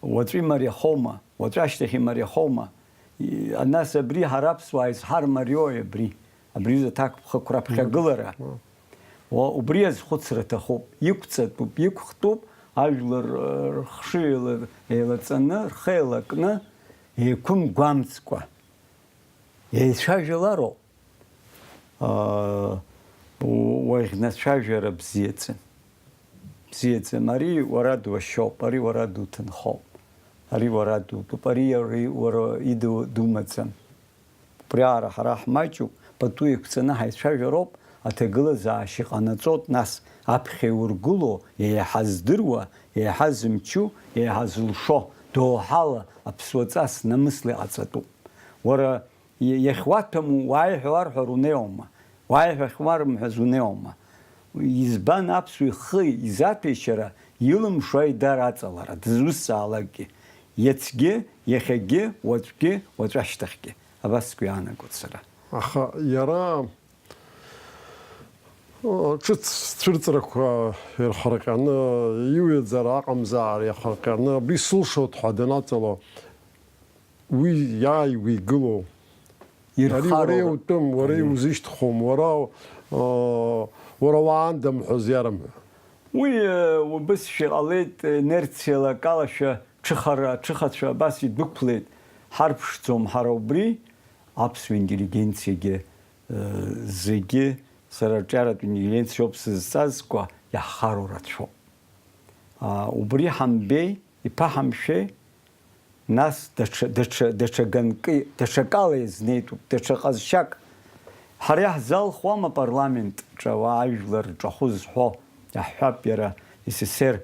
Уаҵәы имариахоума? Уаҵәы ашьҭахь имариахоума? И-, нас абри ҳара аԥсуаа изҳармариои абри? Абри аҩыза аҭакԥхықәра аԥхьагылара. Мм. Уа, убри азхәыцра аҭахуп. Иқәҵатәуп, иқәхтәуп, ажәлар, э, рхшыҩ еила-, еилаҵаны, рхы еилакны, еиқәымгәамҵкәа. Еицәажәалароуп. Аа, у-, уаӷьнацәажәара бзиаӡам. Бзиаӡам. Ари уара дуашьоуп, ари уара дуҭынхоуп, ари уара дутәуп, ари, ари уара иду-, думаӡам. Убриаара ҳара ҳмаҷуп, пату еиқәҵаны ҳаицәажәароуп, аҭагылазаашьа иҟанаҵоит, нас аԥхьа иургыло, еиҳа здыруа, еиҳа зымчу, еиҳа зылшо, доуҳала аԥсуаҵас намысла иҟаҵатәуп. Уара Иа-, иахьуаҭәаму уааи ҳәа уарҳәар унеиуама? Уааи ҳәа ахьуарымҳәаз унеиуама? Избан аԥсуа ихы изаҭәеишьара илымшо аидара аҵалара дызусҭзаалакгьы, иацгьы, иахьагьы, уаҵәгьы, уаҵәашьҭахьгьы? Абасгәы иаанагоит сара. Аха иара, ы, ҿыц цәырҵрақәа ирхырҟьаны, иуаҩӡара аҟамзаара иахырҟьаны, абри сылшоит ҳәа данаҵало, уи иааиуа игылоу. Ари уара ирхароуп. Иутәым, уара аиеи, иузышьҭхом, уара, аа, уара уаандам ҳәа зиарымҳәо. Уи, э, убысшәа иҟалеит, инерциала акалашәа ҽыхара, ҽыхацәа абас идәықәлеит. Ҳарԥшӡом ҳара убри, аԥсуа интеллигенциагьы, э, зегьы, сара арҿиаратә интеллигенциоуп сызҵазкуа, иаҳхароу рацәоуп. А, убри ҳамбеи, иԥаҳамшәеи, нас даҽа, даҽа, даҽа ганки, даҽакала иазнеитәуп, даҽа ҟазшьак. Ҳара иаҳзалхуам апарламент ҿа уа ажәлар рҿахәы зҳәо, иаҳҳәап, иара С С С Р,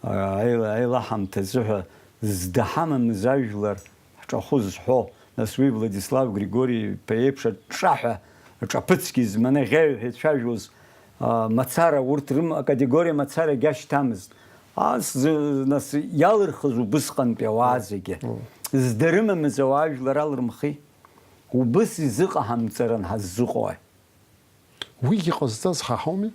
а, аила-, аилаҳамҭа азыҳәа зда ҳамамыз ажәлар ҳҿахәы зҳәо, нас уи Владислав Григори-иԥа иеиԥш аҿҿаҳәа, аҿаԥыцгьы зманы ӷьеҩҳәа ицәажәоз, а, мацара, урҭ рым-, акатегориа мацарагьы ашьҭамызт. Ас зы-, нас иалырхыз убысҟантәи ауаа зегьы. Зда рымамыз ауаа жәлар алырмхи. Убыс изыҟаҳамҵаран ҳаззыҟои? Уигьы ҟазҵаз ҳа ҳауми?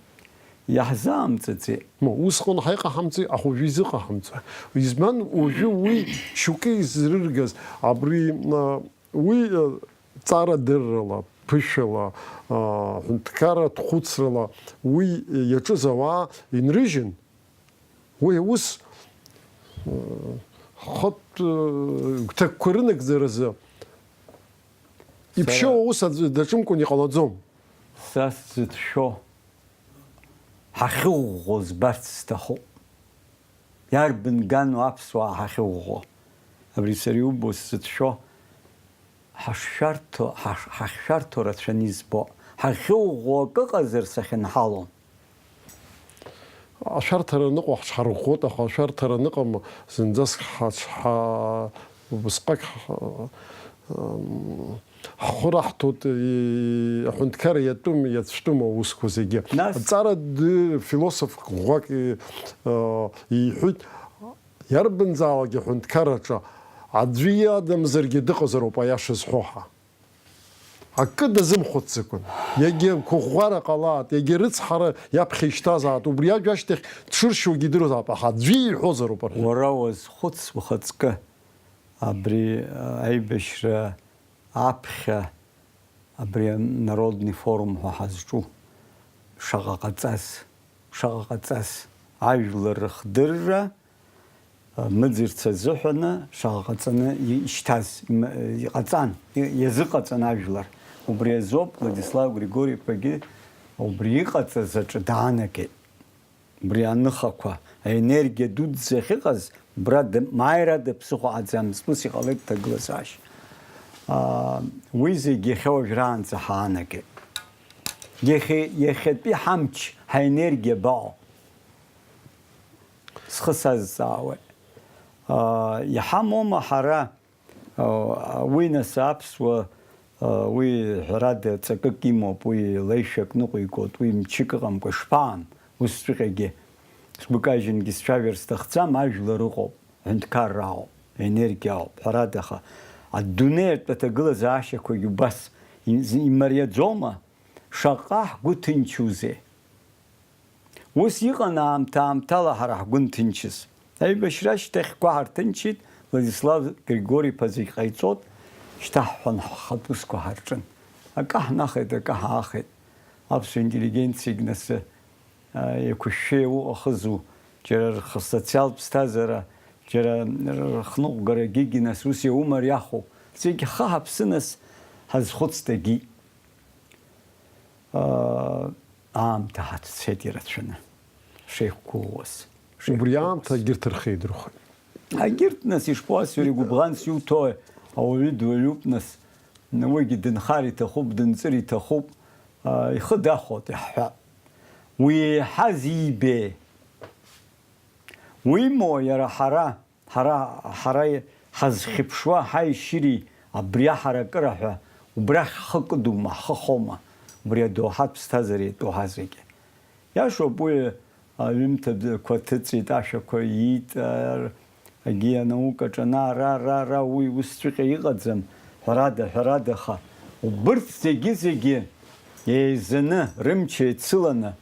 Иаҳзаамҵаӡеи? Ма, усҟан ҳаиҟаҳамҵеи, аха уажәы изыҟаҳамҵа. Избан, уажәы уи шьоукы изрыргаз, абри, а, уи, а, ҵарадыррала, ԥышәала, а, ҳәынҭқарратә хәыцрала уи иаҿыз ауаа инрыжьын, уи аус, а, хатә, а, гәҭакқәа рынагӡаразы иԥшьоу Сара аус аӡәы даҿымкәан иҟалаӡом. Са сзыцәшәо, ҳахьыӷәӷәо збарц сҭахуп. Иарбан гану аԥсуаа ҳахьыӷәӷәо? Абри сара иубо сзыцәшәо, ҳашшәарҭо, ҳаш-, ҳахьшәарҭо рацәаны избо. Ҳахьыӷәӷәо акы ыҟазар сахьынҳалон. Ашәарҭара аныҟоу ҳҽҳарӷәӷәоит, аха ашәарҭара аныҟам зынӡаск ҳаҽҳа-, убысҟак ҳа-, ам, ҳхәы раҳҭоит, и-, аҳәынҭқарра иатәым, иацәтәым аусқәа зегьы. Нас Аҵара ды-, философ ӷәӷәак и-, а, иҳәеит, иарбанзаалакгьы аҳәынҭқарраҿы аӡәы иадамзаргьы дыҟазароуп, аиаша зҳәо ҳа. Акы дазымхәыцӡакәан. Иагьа қәыӷәӷәара ҟалаат, иагьа рыцҳара иаԥхьа ишьҭазаат, убри ажәа ашьҭахь дшыршьуагьы идыруазаап, аха аӡәы иҳәозароуп, рҳәеит. Уара уазхәыц ухаҵкы, абри, а, аибашьра аԥхьа, абри анародный форум ҳәа ҳазҿу, шаҟа ҟаҵаз, шаҟа ҟаҵаз, ажәлар рыхдырра, мыӡырц азыҳәаны шаҟа ҟаҵаны ишьҭаз, им-, иҟаҵан, и-, иазыҟаҵан ажәлар. Убри азоуп Владислав Григори-иԥагьы убри иҟаҵаз аҿы даанагеит. Убри аныхақәа, аенергиа дуӡӡа ахьыҟаз, убра д-, мааира ада ԥсыхәа ҟаӡамызт, ус иҟалеит ҭагылазаашьа. Аа, уи зегь иахьа уажәраанӡа ҳаанагеит. Иахьа-, иахьатәи ҳамч, ҳаенергиа абаҟоу? Схы сазҵаауеит. Аа, иҳамоума ҳара, аа, уи нас аԥсуа, аа, уи ҳәарада ҵакык имоуп, уи леишәак ныҟәигоит, уи мчык ыҟамкәа ишԥаам, усҵәҟьагьы сгәы кажьынгьы сцәажәар сҭахӡам, ажәлар ыҟоуп, ҳәынҭқарра ауп, енергиа ауп, ҳәарада, аха адунеиатә аҭагылазаашьақәагь убас им-, имариаӡома? Шаҟа ҳгәы ҭынчузеи! Ус иҟан аамҭа-аамҭала ҳара ҳгәы нҭынчыз. Аибашьра ашьҭахьқәа ҳарҭынчит, Владислав Григори-иԥа зегь ҟаиҵот, шьҭаҳҳәон ҳхатә усқәа ҳарҿын. Акы ҳнахеит, акы ҳаахеит. Аԥсуа интеллигенциагь нас, а, еиқәышәшәа иауҟахызу, џьара рхы-, социалтә ԥсҭазаара, џьара рхныҟәгарагьы нас ус иаумариаху, зегь ҳхы ҳаԥсы нас ҳазхәыцт, агьит. Аа, аамҭа ҳацәцеит ирацәаны, шеиқәгәыӷуаз, Убри шеиқәгәыӷуаз. Аамҭа егьырҭ рхы еидырхәеит. Егьырҭ, нас, ишԥоуасҳәари, гәыбӷанс иуҭои, ауаҩы дуаҩуп, нас, уигьы дынхар иҭахуп, дынҵыр иҭахуп, аа, ихы дахәоит, иаҳҳәап. Уи еиҳаз иибеи? Уимоу, иара ҳара, Ҳара, ҳара ҳазхьыԥшуа ҳаи шьыри абри аҳаракыра ҳәа, убрахь ҳхы кыдума, ҳхы хоума, убри адоуҳатә ԥсҭазареи атәы ҳазегьы. Иашоуп, уи аҩымҭақәа ҭыҵит, ашәақәа иит, ар-, агьи анаукаҿы ана, ара, ара, ара, уи усҵәҟьа иҟаӡам, ҳәарада, ҳәарада, аха убырҭ зегьы-зегьы еизаны, рымч еицыланы,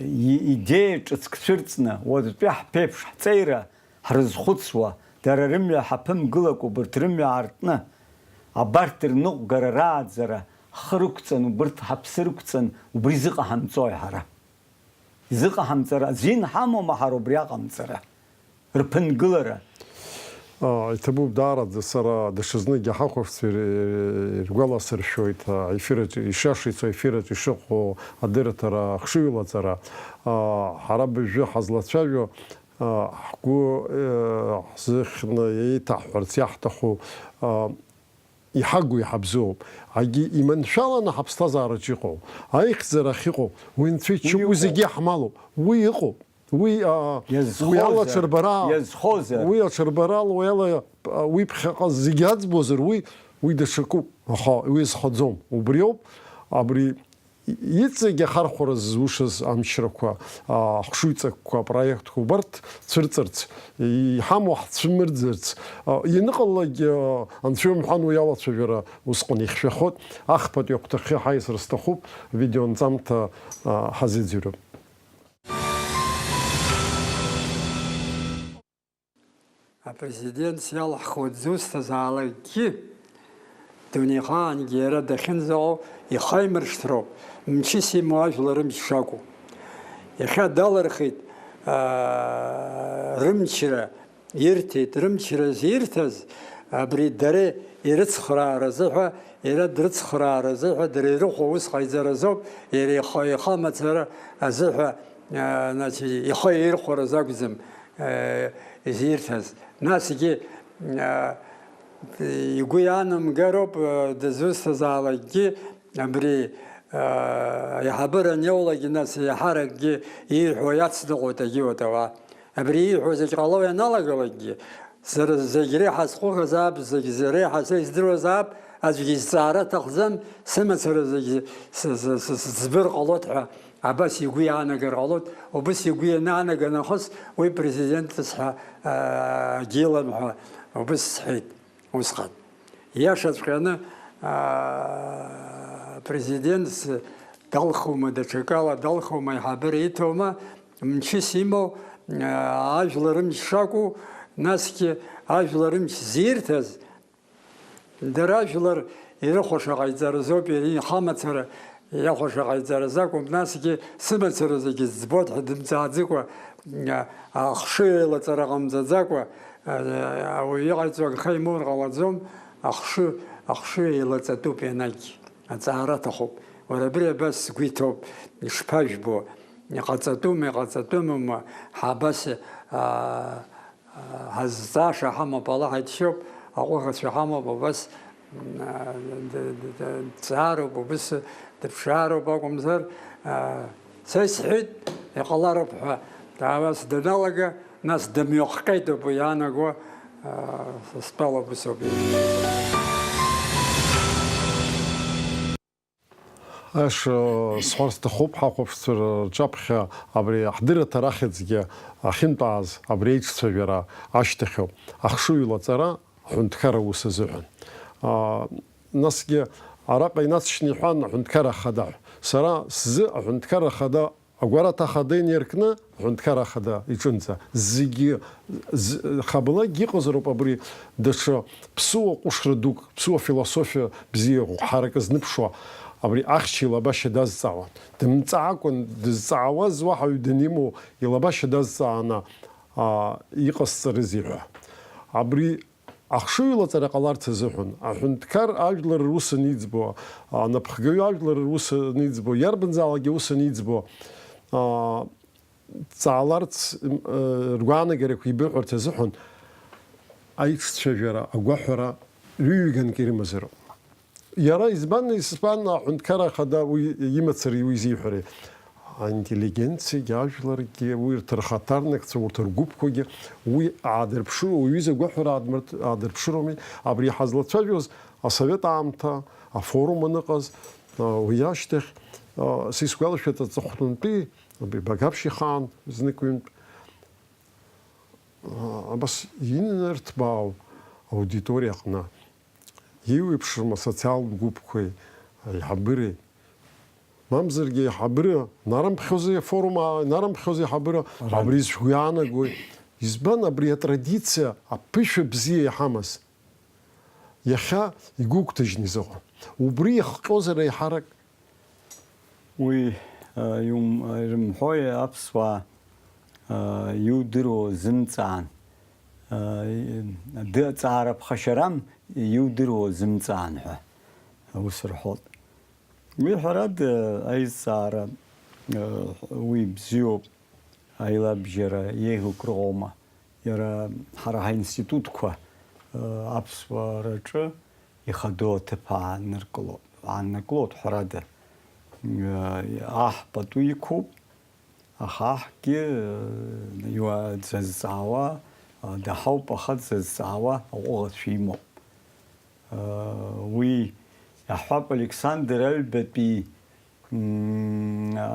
и-, идеиа ҿыцк цәырҵны, уаҵәтәи ҳԥеиԥш ҳҵеира ҳрызхәыцуа, дара рымҩа ҳаԥымгылакәа, убырҭ рымҩа аартны, абарҭ рныҟәгара рааӡара ҳхы рықәҵан, убырҭ ҳаԥсы рықәҵан, убри зыҟаҳамҵои ҳара? Изыҟаҳамҵара азин ҳамоума ҳара убри аҟамҵара, рԥынгылара? Иҭабуп, даараӡа сара даҽазныкгьы ҳахәаԥшцәа иргәаласыршәоит, аефираҿ ишиашеицәоу, аефираҿ ишыҟоу адырраҭара ахшыҩлаҵара. Ҳара абыржәы ҳазлацәажәо, ҳгәы ҳзыхьны еиҭаҳҳәарц иаҳҭаху, иҳагу иҳабзоуп. Агьи иманшәаланы ҳаԥсҭазаараҿ иҟоу, аихьӡара ахьыҟоу, уи Анцәа иччоуп, уи зегьы иаҳмалоуп, уи ыҟоуп. Уи, а, уи ала иазхозар, аҽырбара, иазхозар. Уи аҽырбарала, уи ала, а, уи ԥхьаҟа зегьы аӡбозар, уи, уи даҽакуп. Аха уи зхаӡом. Убриоуп, абри иҵегь ахархәара ззушаз амчрақәа, а, ахшыҩҵакқәа, апроектқәа, убарҭ цәырҵырц, иҳамоу ҳцәымырӡырц, а, ианыҟалалак, а, Анцәа иумҳәан, уи алацәажәара усҟан ихьшәахоит. Ахԥатәи ахәҭахьы ҳаиасра сҭахуп, видеонҵамҭа, а, ҳазыӡырҩып. Апрезидент иалҳхуа дзусҭазаалакгьы, дунеихаангьы иара дахьынӡаҟоу ихаимыршҭроуп, мчыс имоу ажәлар рымч шакәу. Иахьа далырхит, аа, рымчра, ирҭеит, рымчра зирҭаз, абри дара ирыцхрааразы ҳәа, иара дрыцхрааразы ҳәа, дара ирыхәо аус ҟаиҵаразоуп, иара ихы, ихы амацара азыҳәа, а, значит, ихы еирхәараз акәӡам, а, изирҭаз. Насгьы, а, игәы иаанамгароуп, а, дызусҭазаалакгьы абри, а, аиҳабыра аниоулакгьы, нас иаҳаракгьы ииҳәо иацныҟәоит агьиуатауаа. Абри ииҳәо зегь ҟало ианалагалакгьы, сара зегь реиҳа сҟәыӷазаап, зегь реиҳа са издыруазаап, аӡәгьы изҵаара аҭахӡам, сымацара зегь с-, с-, с-, сыӡбыр ҟалоит ҳәа абас игәы иаанагар ҟалоит. Убыс игәы ианаанага нахыс, уи президентыс ҳәа, аа, агьилам ҳәа убыс сҳәеит. Усҟан, иашаҵәҟьаны, аа, президентс далхума, даҽакала далхума, аиҳабыра иҭоума, мчыс имоу, аа, ажәлар рымч шакәу, насгьы ажәлар рымч зирҭаз, дара ажәлар ирыхәаша ҟаиҵаразоуп, иара ихамацара иахәаша ҟаиҵаразы акәым, насгьы сымацара зегьы збоит ҳәа дымҵааӡыкәа, а, ахшыҩ еилаҵара ҟамҵаӡакәа, а, ауаҩы иҟаиҵо агха имоур ҟалаӡом, ахшыҩ, ахшыҩ еилаҵатәуп ианагь, аҵаара аҭахуп. Уара абри абас сгәы иҭоуп, ишԥажәбо, иҟаҵатәума, иҟаҵатәымума, ҳа абас, а, ҳазҵааша ҳамоуп, Аллаҳ иџьшьоуп, аҟәыӷацәа ҳамоуп, убас, м, д-, д-, д-, дҵаароуп, убыс дыԥшаароуп акәымзар, а, са исҳәеит, иҟалароуп ҳәа, абас даналага, нас дымҩахҟьеит ауп иаанаго, а, стәала убыс ауп. Еш, сҳәар сҭахуп, ҳахәаԥшцәа рҿаԥхьа абри ҳдырраҭара ахьӡгьы ахьынтәааз абри аиҿцәажәара ашьҭахьоуп, ахшыҩ лаҵара аҳәынҭқарра аус азыҳәан. Аа, насгьы араҟа инацшьны иҳәан аҳәынҭқарра ахада ҳәа. Сара сзы аҳәынҭқарра ахада агәараҭа ахада инеиркны, аҳәынҭқарра ахада иҿынӡа зегьы, з-, хабалакгьы иҟазароуп абри даҽа ԥсыуа ҟәышра дук, ԥсыуа философиа бзиа ҳарак зныԥшуа, абри ахьча илабашьа дазҵаауан. Дымҵаакәан, дызҵаауаз уаҳа ҩы данимоу илабашьа дазҵааны, аа, иҟасҵарызеи ҳәа. Абри ахшыҩ лаҵара ҟаларц азыҳәан, аҳәынҭқар ажәлар рус аниӡбо, анапхгаҩы ажәлар рус аниӡбо, иарбанзаалакгьы аус аниӡбо, аа, дҵааларц, м, э, ргәаанагарақәа еибырҳәарц азыҳәан аиҿцәажәара, агәаҳәара рыҩганк ирымазароуп. Иара избан, избан аҳәынҭқарра ахада уи имацара уи изиҳәари? Аинтеллигенциагьы, ажәларгьы, урҭ рхаҭарнакцәа, урҭ ргәыԥқәагьы уи аадырԥшыроу, уҩыза агәаҳәара аадмырт-, аадырԥшыроуми? Абри ҳазлацәажәоз асовет аамҭа, афорум аныҟаз, а, уи ашьҭахь, а, са исгәалашәоит, аҵыхәтәантәи, абри Багаԥшь ихаан знык-ҩынтә, а, абас инарҭбаау аудиториа аҟны. Еиуеиԥшым асоциалтә гәыԥқәеи аиҳабыреи. Мамзаргьы аиҳабыра нарымԥхьозеи, афорум аа-, нарымԥхьозеи аиҳабыра? Ран. Абри шәгәы иаанагои? Избан абри атрадициа аԥышәа бзиа иҳамаз? Иахьа игәыгәҭажьны изыҟан. Убри иахҟьозар еиҳарак? Уи Ирымҳәои аԥсуаа, иудыруа зымҵаан, аӡы аҵаара ԥхашьарам, иудыруа зымҵаан ҳәа ус рҳәоит. Уи ҳәарада аизҵаара, уи бзиоуп, аилабжьара еиӷьукраома. Иара ҳара ҳаинститутқәа аԥсуараҿы ихадоу аҭыԥ ааныркылоит, ааннакылоит, ҳәарада. Аҳ пату иқәуп, аха аҳгьы дзазҵаауа даҳауп, аха дзазҵаауа аҟәыӷацәа имоуп. Уи иаҳҳәап, Александр Аҩбатәи,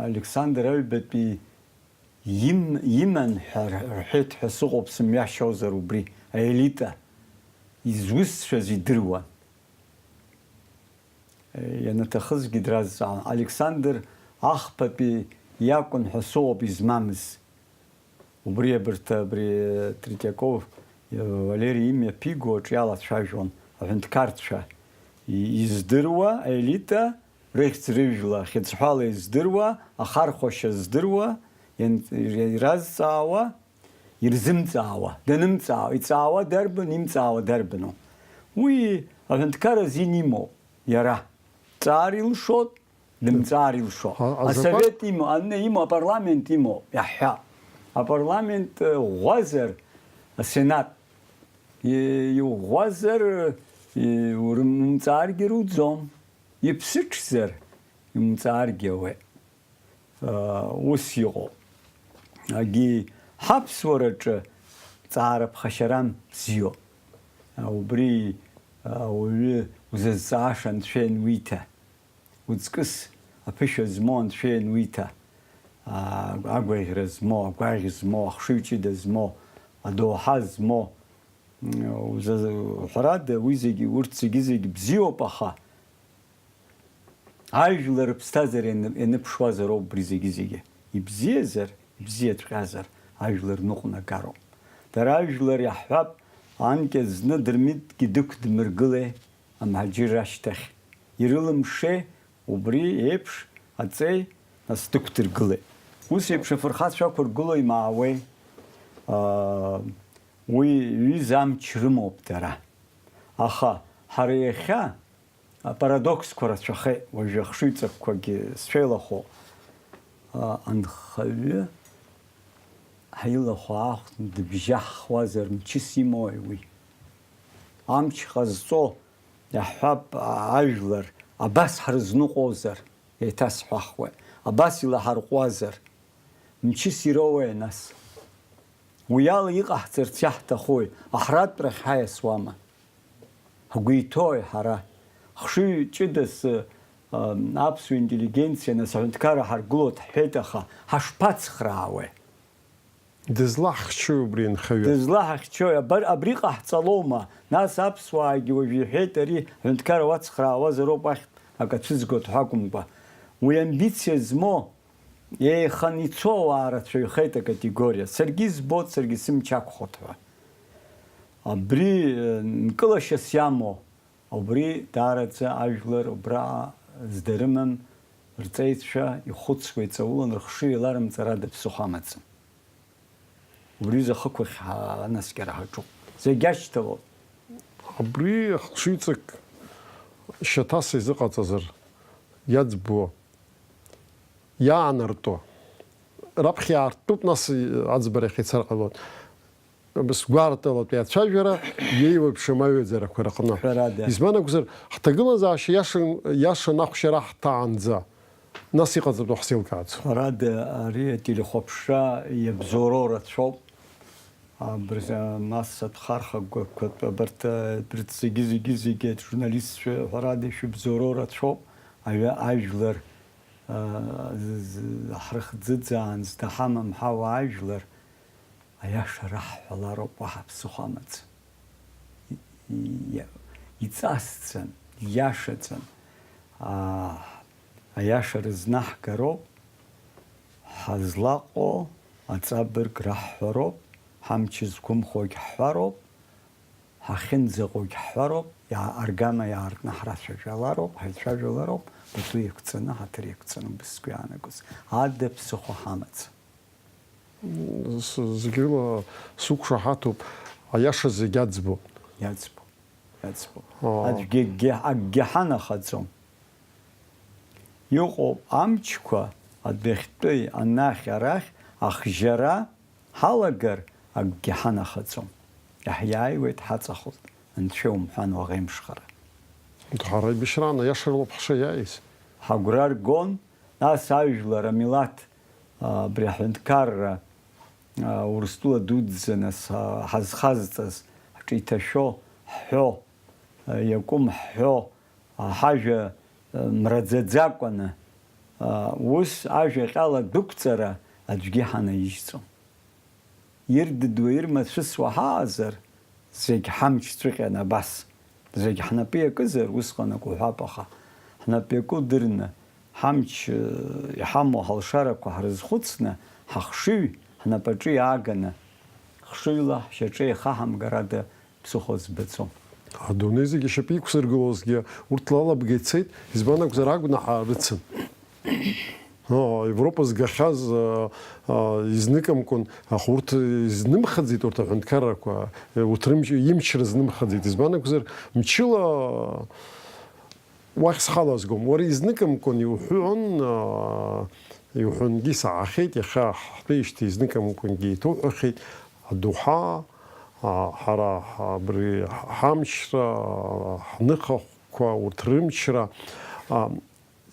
Александр Аҩбатәи иман ҳәа рҳәеит ҳәа сыҟоуп, сымҩашьозар убри, аелита изусҭцәаз идыруан. Ианаҭахызгьы дразҵаауан. Александр Ахԥатәи иакәын ҳәа сыҟоуп измамыз. Убри абарҭ, абри Третьяков Валери имҩаԥиго аҿы иалацәажәон аҳәынҭқарцәа издыруа аелита, рыхьӡ-рыжәла хьыӡҳәала издыруа, ахархәашьа здыруа, иразҵаауа, ирзымҵаауа, данымҵаауа, иҵаауа дарбан, имҵаауа дарбану? Уи аҳәынҭқар азин имоуп иара. Дҵаар илшоит, дымҵаар илшо. Асовет имоу, аҩны имоу, апарламент имоу, иаҳҳәап. Апарламент ӷәӷәазар, асенат иӷәӷәазар, умҵааргьы руӡом. Иԥсыҽзар, имҵааргьы ауеит. Ус иҟоуп. Агьи ҳаԥсуараҿы ҵаара ԥхашьарам бзиоуп. Убри ауаҩы узазҵааша анцәа иануиҭа, уҵкыс аԥышәа змоу анцәа иануиҭа, агәаӷьра змоу, агәаӷь змоу, ахшыҩ ҷыда змоу, адоуҳа змоу, ҳәарада, уи зегьы, урҭ зегьы-зегьы бзиоуп, аха ажәлар рыԥсҭазаара ианыԥшуазароуп убри зегьы-зегьы. Ибзиазар, ибзиаҵәҟьазар, ажәлар ныҟәнагароуп. Дара ажәлар иаҳҳәап, анкьа зны Дырмитгьы дықәдмыргылеи амҳаџьырра ашьҭахь? Ирылымшеи убри еиԥш аҵеи, нас дықәдыргылеит? Ус еиԥш афырхацәа ақәыргыло имаауеи? Уи ҩыза амч рымоуп дара. Аха ҳара иахьа апарадоксқәа рацәахеит, уажәы ахшыҩҵакқәагьы сшәеилахәо, анхаҩы ҳаилахәа аахәҭны дыбжьаҳхуазар, мчыс имоуи уи? Амч ҟазҵо, иаҳҳәап, ажәлар абас ҳрызныҟәозар, еиҭасҳәахуеит, абас илаҳарҟәуазар, мчыс ироуеи нас? Уи ала иҟаҳҵарц иаҳҭахуи? Аҳратәрахь ҳаиасуама? Ҳгәы иҭоуи ҳара? Хшыҩ ҷыдас, ы, аԥсуа интеллигенциа, нас, аҳәынҭқарра ҳаргылоит ҳҳәеит, аха ҳашԥацхраауеи? Дызлаҳхьчои убри анхаҩы? Дызлаҳахьчои? Абар, абри ҟаҳҵалома? Нас аԥсуаагьы уажә иҳәеит, ари аҳәынҭқарра уацхраауазароуп, уахь акы ацәыӡгоит ҳәа акәымкәа. Уи амбициа змоу, еихан ицо ауаа рацәаҩхеит акатегориа. Саргьы избоит, саргьы сымч ақәхоит ҳәа. Абри, э, нкылашьас иамоу, убри даараӡа ажәлар убра зда рымам, рҵеицәа ихәыцуа иҵаулан рыхшыҩ еиларымҵарада ԥсыхәа амаӡам. Убри аҩыза ахықәахь ҳанаскьара ҳаҿуп. Зегь ашьҭалоуп. Абри ахшыҩҵак шьаҭас изыҟаҵазар, иаӡбуа, иаанартуа, раԥхьа иаартуп, нас аӡбарахь ицар ҟалоит. Сгәаартылатәи ацәажәара иеиуеиԥшым аҩаӡарақәа рыҟны. Ҳәарада. Избан акәзар, ҳҭагылазаашьа иашан, иашан ахәшьара ҳҭаанӡа, нас иҟаҵатәу ҳзеилкааӡом. Ҳәарада, ари ателехәаԥшра иабзоуроу рацәоуп. Абырза, масса ҭхархақәак, абарҭ, абарҭ зегьы, зегьы, зегьы, журналистцәа, ҳәарада, ишәыбзоуроу рацәоуп. Аҩа-, ажәлар, а, з-, з-, ҳрыхӡыӡаан зда ҳамам ҳауа ажәлар, аиаша раҳҳәалароуп, уаҳа ԥсыхәа амаӡам. И-, и-, иҵасӡам, ииашаӡам. Аа, аиаша рызнаҳгароуп, ҳазлаҟоу аҵабырг раҳҳәароуп, ҳамч зқәымхогь ҳҳәароуп, ахьынӡаҟоугь ҳҳәароуп, иаа-, аргама иаартны ҳрацәажәалароуп, ҳаицәажәалароуп, пату еиқәҵаны, ҳаҭыр еиқәҵаны, убыс сгәы иаанагоз. Ада ԥсыхәа ҳамаӡам. С-, зегь рыла сықәшаҳаҭуп, аиаша зегь аӡбоит. Иаӡбо, иаӡбо. Аа. Аӡәгьы акгьы, акгьы ҳанахаӡом. Иҟоуп амчқәа, адәахьтәи, анахь, арахь, ахжьара ҳалагар, акгьы ҳанахаӡом. Иаҳиааиуеит, ҳаҵахоит, Анцәа иумҳәан уаӷеимшхара. Ҳара аибашьраан аиаша рылоуп ҳшаиааиз. Ҳагәра ргон, нас ажәлар, амилаҭ, а, абри аҳәынҭқарра, а, Урыстәыла дуӡӡа, нас, а, ҳазхазҵаз, ҳҿы иҭашәо, ҳҳәо, а, иакәым ҳҳәо, а, ҳажәа, а, мраӡаӡакәаны, а, ус ажәа ҟьала дәықәҵара аӡәгьы ҳанаижьӡом. Ирдыдуа, ирмацәысуа ҳаҟазар, зегь ҳамч ҵәҟьаны абас. Зегь ҳнапы иакызар, усҟан ак уҳәап, аха ҳнапы иаку дырны, ҳамч, э, иҳамоу ҳалшарақәа ҳрызхәыцны, ҳахшыҩ ҳнапаҿы иааганы, хшыҩла ҳшьаҿа еихаҳамгар ада ԥсыхәа збаӡом. Адунеи зегьы ашьапы иқәзыргылозгьы урҭ лалабга ицеит, избан акәзар, агәнаҳа рыцын. Европа згахьаз, а, а, изныкымкәан, аха урҭ изнымхаӡеит, урҭ аҳәынҭқаррақәа, урҭ рымч-, имчра знымхаӡеит. Избан акәзар, мчыла уахь схалазгом. Уара изныкымкәан иуҳәон, а, иуҳәонгьы саҳахьеит, иахьа ҳтәеижьҭеи изныкымкәангьы иҭоуҳәахьеит. Адоуҳа, а, ҳара абри ҳамчра, ҳныхахәқәа, урҭ рымчра, а,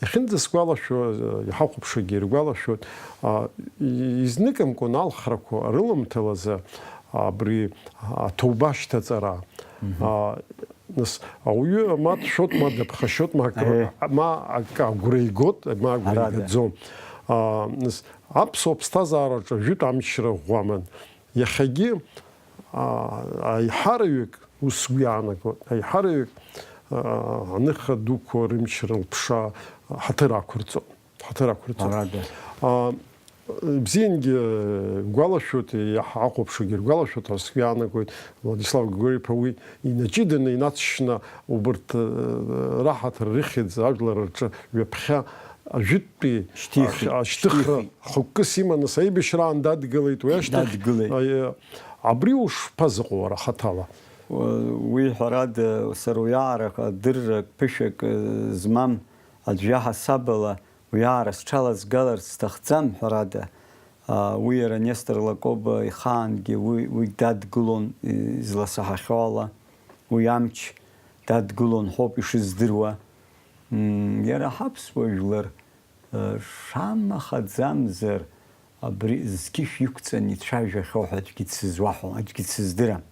Иахьынӡасгәалашәо, иҳахәаԥшуагьы иргәалашәоит, а, и-, изныкымкәан алхрақәа рыламҭалазы абри аҭоуба ашьҭаҵара. Мгм. А, нас, ауаҩы ма дшәоит, ма дыԥхашьоит, ма акры, Аиеи. ма ак-, агәра игоит, ма агәра Ҳәарада. игаӡом. А, нас, аԥсуа ԥсҭазаараҿы жәытә амчра ӷәӷәаман. Иахьагьы, а, аиҳараҩык, ус сгәы иаанагоит, аиҳараҩык, а, аныха дуқәа рымчра лԥша ҳаҭыр ақәырҵоит, ҳаҭыр ақәырҵоит. Ҳәарада. А, бзиангьы гәалашәоит, иаҳахәаԥшуагьы ргәалашәоит ҳәа сгәы иаанагоит, Владислав Григорий-иԥа уи инаҷыданы, инаҵшьны убарҭ, а, раҳаҭыр рыхьӡ ажәлар рҿы ҩаԥхьа ажәытәтәи Шьҭихит, ашь-, ашьҭыхра шьҭихит. Хықәкыс иманы, саибашьраан дадгылеит, уи ашьҭахь, Дадгылеит. а, Абри ушԥазыҟоу уара хаҭала? Уи, ҳәарада, сара уиаара адыррак, ԥышәак, э, змам аӡә иаҳасабала уиаара сҽалазгаларц сҭахӡам, ҳәарада. А, уи иара Нестор Лакоба ихаангьы уи, уи дадгылон, изласаҳахьоу ала, уи амч дадгылон ҳәоуп ишыздыруа. М, иара ҳаԥсуа жәлар, э, шамахаӡамзар, абри зқьышә иқәҵаны ицәажәахьоу ҳәа аӡәгьы дсызуаҳәом, аӡәгьы дсыздырам,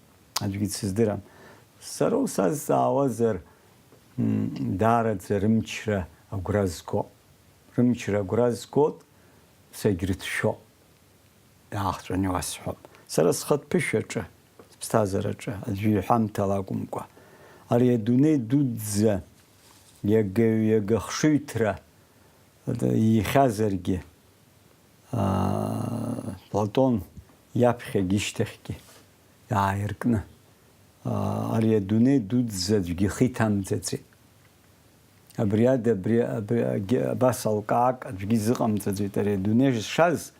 аӡәгьы дсыздырам. Сара усазҵаауазар, м, даараӡа рымчра агәра згоит. Рымчра агәра згоит, сагьрыцәшәо. Иаахҵәаны иуасҳәап. Сара схатә ԥышәаҿы, сԥсҭазаараҿы, аӡәы иҳәамҭала акәымкәа, ари адунеи дуӡӡа иага, иага хшыҩҭра иихьазаргьы, аа, Платон иаԥхьагьы ишьҭахьгьы иааиркны, аа, ари адунеи дуӡӡа аӡәгьы ихы иҭамӡаӡеит. Абри ада, абри, абри, агьы-, абас алкаак аӡәгьы изыҟамҵаӡеит ари адунеи зшаз,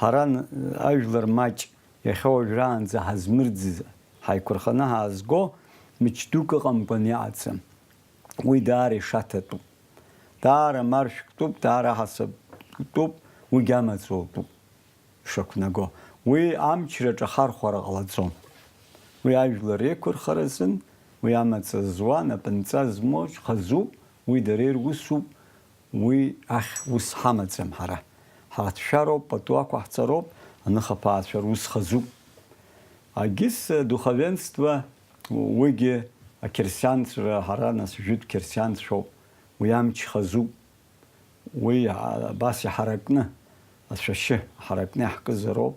ҳара н-, ажәлар маҷ, иахьа уажәраанӡа ҳазмырӡыз, ҳаиқәырханы ҳаазго мыч дук ыҟамкәан иҟаӡам. Уи даара ишаҭатәуп. Даара маршәктәуп, даара ҳасабтәуп, уигь амаҵ утәуп. Ишақәнаго. Уи амчраҿы ахархәара ҟалаӡом. Уи ажәлар реиқәырхаразын, уи амаҵ зуа, напынҵа змоу хазуп, уи дара ирусуп, уи ахь ус ҳамаӡам ҳара. Ҳацәшәароуп, пату ақәаҳҵароуп, аныхаԥаацәа рус хазуп. Агьыс духовенство, уигьы ақьырсианцәа, ҳара нас жәытә қьырсианцәоуп, уи амч хазуп. Уи, а, абас иҳаракны, ацәашьы ҳаракны иаҳкызароуп,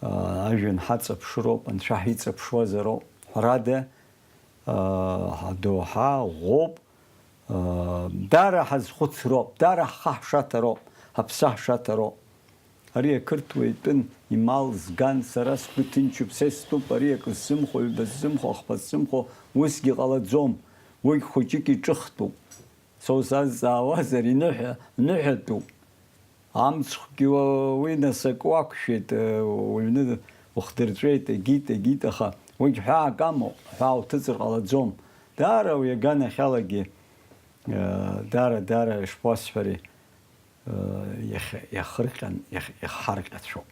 а, ажәҩан ҳаҵаԥшыроуп, анцәа ҳиҵаԥшуазароуп. Ҳәарада, а, ҳадоуҳа ӷәӷәоуп, а, даара ҳазхәыцроуп, даара ҳхы ҳшаҭароуп, ҳаԥсы ҳшаҭароуп. Ари ақырҭуа итәын, имал зган, сара сгәы ҭынчуп, са истәуп, ари акы сзымхо, ҩба сзымхо, ахԥа сзымхо, усгьы ҟалаӡом, уигь хәыҷык иҿыхтәуп. Соусазҵаауазар, иныҳәа, ныҳәатәуп. Амцхәгьы уа-, уи нас акы уақәшәеит, уҩны ухдырҵәеит, егьит, егьит, аха уигь ҳәаак амоуп, ҳәаа уҭыҵыр ҟалаӡом. Даара уи аганахьалагьы, даара, даара ишԥасҳәари, иахь-, иахырҟьан, иахь-, иахҳарҟьацәоуп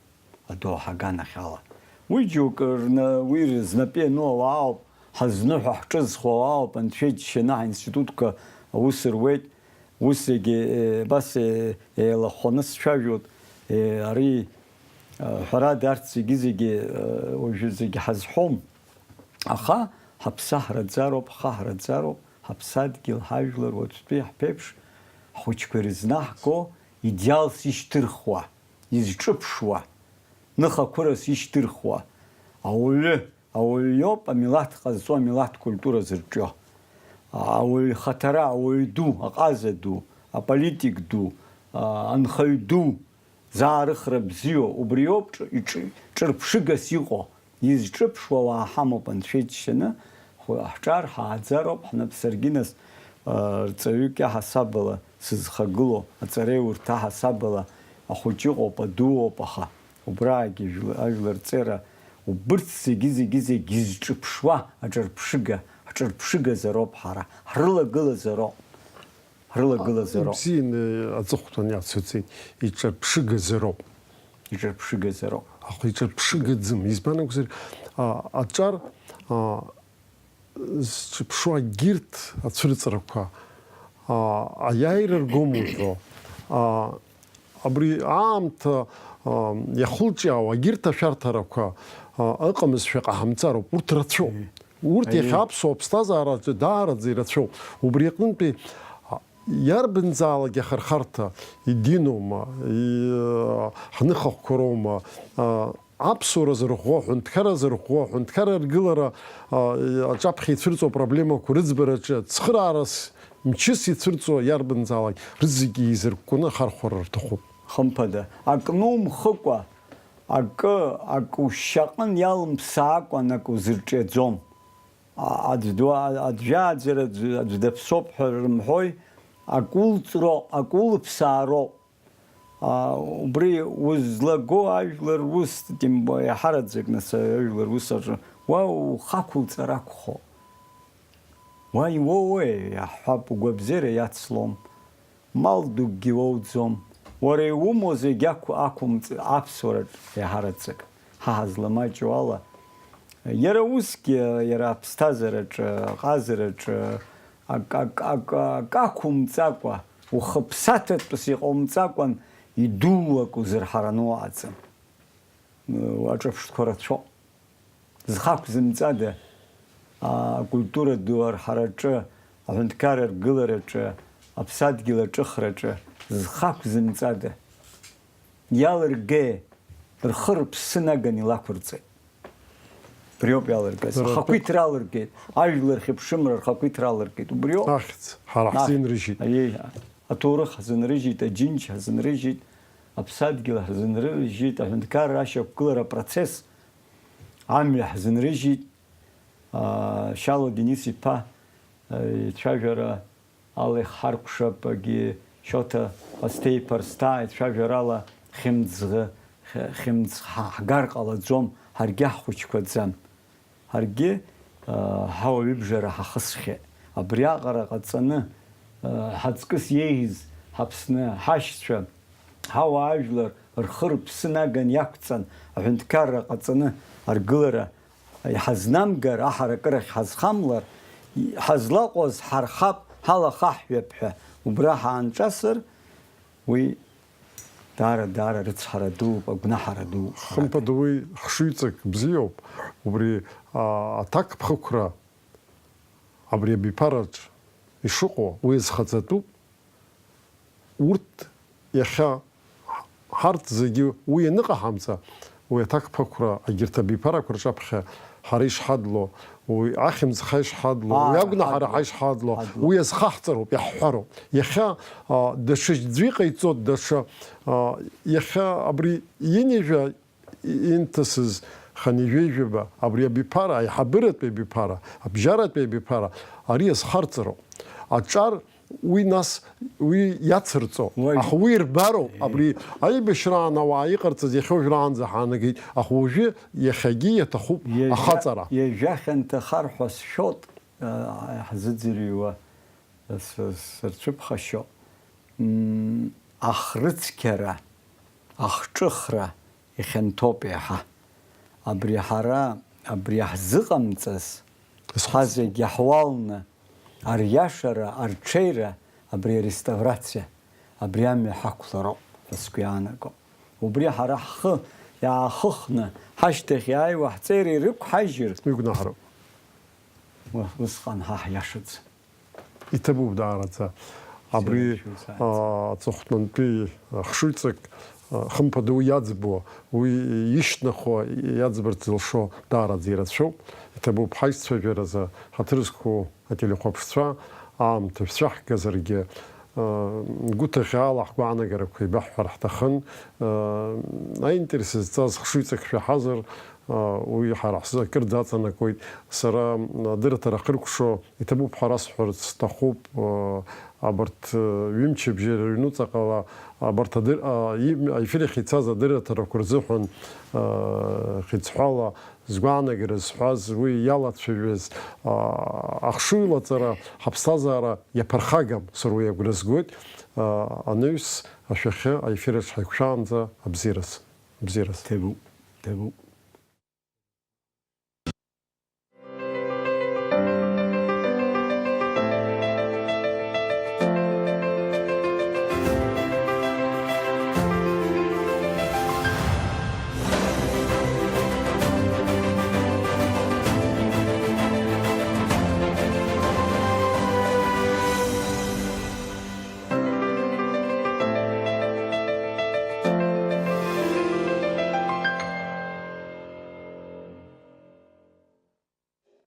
адоуҳа аганахьала. Уи џьоукы рна-, уи рзнапы иану ауаа ауп, ҳазныҳәа ҳҿызхуа ауаа ауп, анцәа иџьшьаны ҳаинститутқәа аус руеит, ус зегьы, э, абас, э, еилахәаны сцәажәоит, э, ари, э, ҳәарада, арҭ зегьы-зегьы, э, уажәы зегьы ҳазҳәом, аха ҳаԥсы ҳраӡароуп, ҳхы ҳраӡароуп, ҳаԥсадгьыл, ҳажәлар, уаҵәтәи ҳԥеиԥш, ҳхәыҷқәа ирызнаҳго идеалс ишьҭырхуа, изҿыԥшуа, ныхақәырас ишьҭырхуа ауаҩы, ауаҩы иоуп амилаҭ ҟазҵо, амилаҭ культура зырҿио. Ауаҩы ихаҭара, ауаҩ ду, аҟаза ду, аполитик ду, а, анхаҩ ду, заарыхра бзиоу, убриоуп ҿ-, иҿ-, ҿырԥшыгас иҟоу, изҿыԥшуа уаа ҳамоуп, анцәа иџьшьаны, хәы-, ҳҿар, ҳааӡароуп, ҳнап саргьы нас, а, рҵаҩык иаҳасабала сызхагылоу, аҵареиурҭа ҳасабала ахәыҷы ыҟоуп, адууоуп, аха убраагьы жәла-, ажәлар рҵара, убырҭ зегьы, зегьы, зегьы изҿыԥшуа аҿырԥшыга, ҳҿырԥшыгазароуп ҳара, ҳрылагылазароуп. Ҳрылагылазароуп. Ибзианы аҵыхәтәан иацуҵеит, иҿырԥшыгазароуп. Иҿырԥшыгазароуп. Аха иҿырԥшыгаӡам. Избан акәзар, а, аҿар, а, зҿыԥшуа егьырҭ ацәырҵрақәа, а, аиааира ргом уҳәо. А, абри аамҭа, а, иахылҿиаауа егьырҭ ашәарҭарақәа, а, ыҟамызшәа ҟаҳамҵароуп. Урҭ рацәоуп. Урҭ Аиеи. Иахьа аԥсуа ԥсҭазаараҿы даараӡа ирацәоуп. Убри аҟнытәи, а, иарбанзаалак ахырхарҭа, идиноума, и-, ҳныхахәқәа роума, а, аԥсуара зырӷәӷәо, аҳәынҭқарра зырӷәӷәо, аҳәынҭқарра аргылара, а, аҿаԥхьа ицәырҵуа апроблемақәа рыӡбараҿы цхыраарас, мчыс ицәырҵуа иарбанзаалак рызегьы еизыркәкәаны ахархәара рҭахуп. Хымԥада, акы нумхыкәа, акы, акы ушьаҟын иалымԥсаакәан акы узырҿиаӡом. А-, аӡә ду-, аӡә иааӡара аӡә, аӡә даԥсоуп ҳәа рымҳәои, акы улҵроуп, акы улыԥсаароуп. А, убри узлаго ажәлар ус, тем более, иаҳараӡак, нас, ажәлар ус аҿы, уа ухақәылҵар акәхо. Уа иуоуеи, иаҳҳәап, угәабзиара иацлом. Мал дукгьы уоуӡом. Уара иумоу зегь ақә-, ақәымҵ-, аԥсуараҿ иаҳараӡак. Ҳа ҳазламаҷу ала, иара усгьы, иара аԥсҭазаараҿы, аҟазараҿы, ак, ак, ак, ак ақәымҵакәа, ухыԥсаҭатәыс иҟоумҵакәан, идуу акы узырҳараны уҟаӡам. Аҿырԥштәқәа рацәоуп. Зхы ақәзымҵада, акультура ду арҳараҿы, аҳәынҭқарра аргылараҿы, аԥсадгьыл аҿыхраҿы, зхы ақәзымҵада? Иалыргеи, рхы-рыԥсы наган илақәырҵеит. Убриоуп иалыргаз. Дара ртәы- Ахақәиҭра алыргеит, ажәлар хьыԥшымра рхақәиҭра алыргеит. Убриоуп. Ахьӡ, ҳара Ахьӡ. Ҳзы инрыжьит. Аиеи, аҭоурых ҳзынрыжьит, аџьынџь ҳзынрыжьит, аԥсадгьыл ҳзынрыжьит, аҳәынҭқарра ашьақәгылара апроцесс, амҩа ҳзынрыжьит. Аа, Шьалуа Денис-иԥа, э, ицәажәара ала ихҳаркәшап, егьи Шьоҭа Ҟасҭеи-иԥа Рсҭаа ицәажәарала хьымӡӷы, хьы-, хьымӡӷ ҳа-, ҳгар ҟалаӡом, ҳаргьы ҳхәыҷқәаӡам. Ҳаргьы, аа, ҳауаҩыбжара ҳахысхьеит. Абриаҟара ҟаҵаны, аа, ҳаҵкыс иеиӷьыз ҳаԥсны ҳашьцәа, ҳауаажәлар рхы-рыԥсы наган иақәҵан, аҳәынҭқарра ҟаҵаны аргылара иҳазнамгар, аҳаракырахь ҳазхамлар, ҳазлаҟоз ҳархап, ҳалахаҳҩап ҳәа убра ҳаанҿасыр, уи даара, даара рыцҳара дууп, агәнаҳара дууп. Хымԥада, уи хшыҩҵак бзиоуп. Убри, а, аҭакԥхықәра абри абиԥараҿ ишыҟоу, уи азхаҵатәуп. Урҭ иахьа ҳарҭ зегьы уи аныҟаҳамҵа, уи аҭакԥхықәра, егьырҭ абиԥарақәа рҿаԥхьа ҳара ишҳадло, Уи ахьымӡӷ ҳаишҳадло, уи агәнаҳара ҳаишҳадло, уи иазхаҳҵароуп, иаҳҳәароуп. Иахьа, а, даҽа ӡәы иҟаиҵоит, даҽа, а, иахьа абри инижәа инҭысыз хынҩажәижәаба, абри абиԥара, аиҳабыратәи абиԥара, абжьаратәи абиԥара, ари иазхарҵароуп. Аҿар уи нас, уи иацырҵо, уажә- аха уи ирбароуп, абри аибашьраан ауаа иҟарҵаз иахьа уажәраанӡа ҳаанагеит, аха уажәы иахьагьы иаҭахуп ахаҵара. Иажәа хьанҭахар ҳәа сшәоит, а, ҳзыӡырҩуа, с-, сырцәыԥхашьо, м, ахрыцқьара, ахҿыхра ихьанҭоуп еиҳа. Абри ҳара, абри ҳзыҟамҵаз, ҳазегь иаҳуалны, ариашара, арҽеира, абри ареставрациа, абри амҩа ҳақәлароуп ҳәа сгәы иаанаго. Убри ҳара ҳхы иаахыхны, ҳашьҭахь иааиуа ҳҵеира ирықәҳажьыр, игәнаҳароуп. Ус-, усҟан ҳа ҳиашаӡам. Иҭабуп даараӡа. Абри, аа, аҵыхәтәантәи, аа, хшыҩҵак, аа, хымԥада уи иаӡбо, уи ишьҭнахуа иаӡбарц зылшо даараӡа ирацәоуп. Иҭабуп ҳаиццәажәаразы ҳаҭыр зқәу ателехәаԥшцәа, аамҭа шәцәаҳкызаргьы, аа, гәыҭыӷьӷьаала ҳгәаанагарақәа еибаҳҳәар ҳҭахын. Аа, аинтерес зҵаз хшыҩҵак шәаҳазар, аа, уи ҳара ҳзы акырӡа аҵанакуеит. Сара адырраҭара ахыркәшо иҭабуп ҳәа расҳәарц сҭахуп, аа, абарҭ, аа, ҩымчыбжьа рыҩнуҵаҟала абарҭ адыр-, аа, им-, аефир ахь ицаз адырраҭарақәа рзыҳәан, аа, хьыӡҳәала згәаанагара зҳәаз, уи иалацәажәаз, аа, ахшыҩлаҵара ҳаԥсҭазаара иаԥырхагам, сара уи агәра згоит. Аа, анаҩс ашәахьы аефир аҿы ҳаиқәшәаанӡа абзиараз, абзиараз. Ҭабуп, ҭабуп.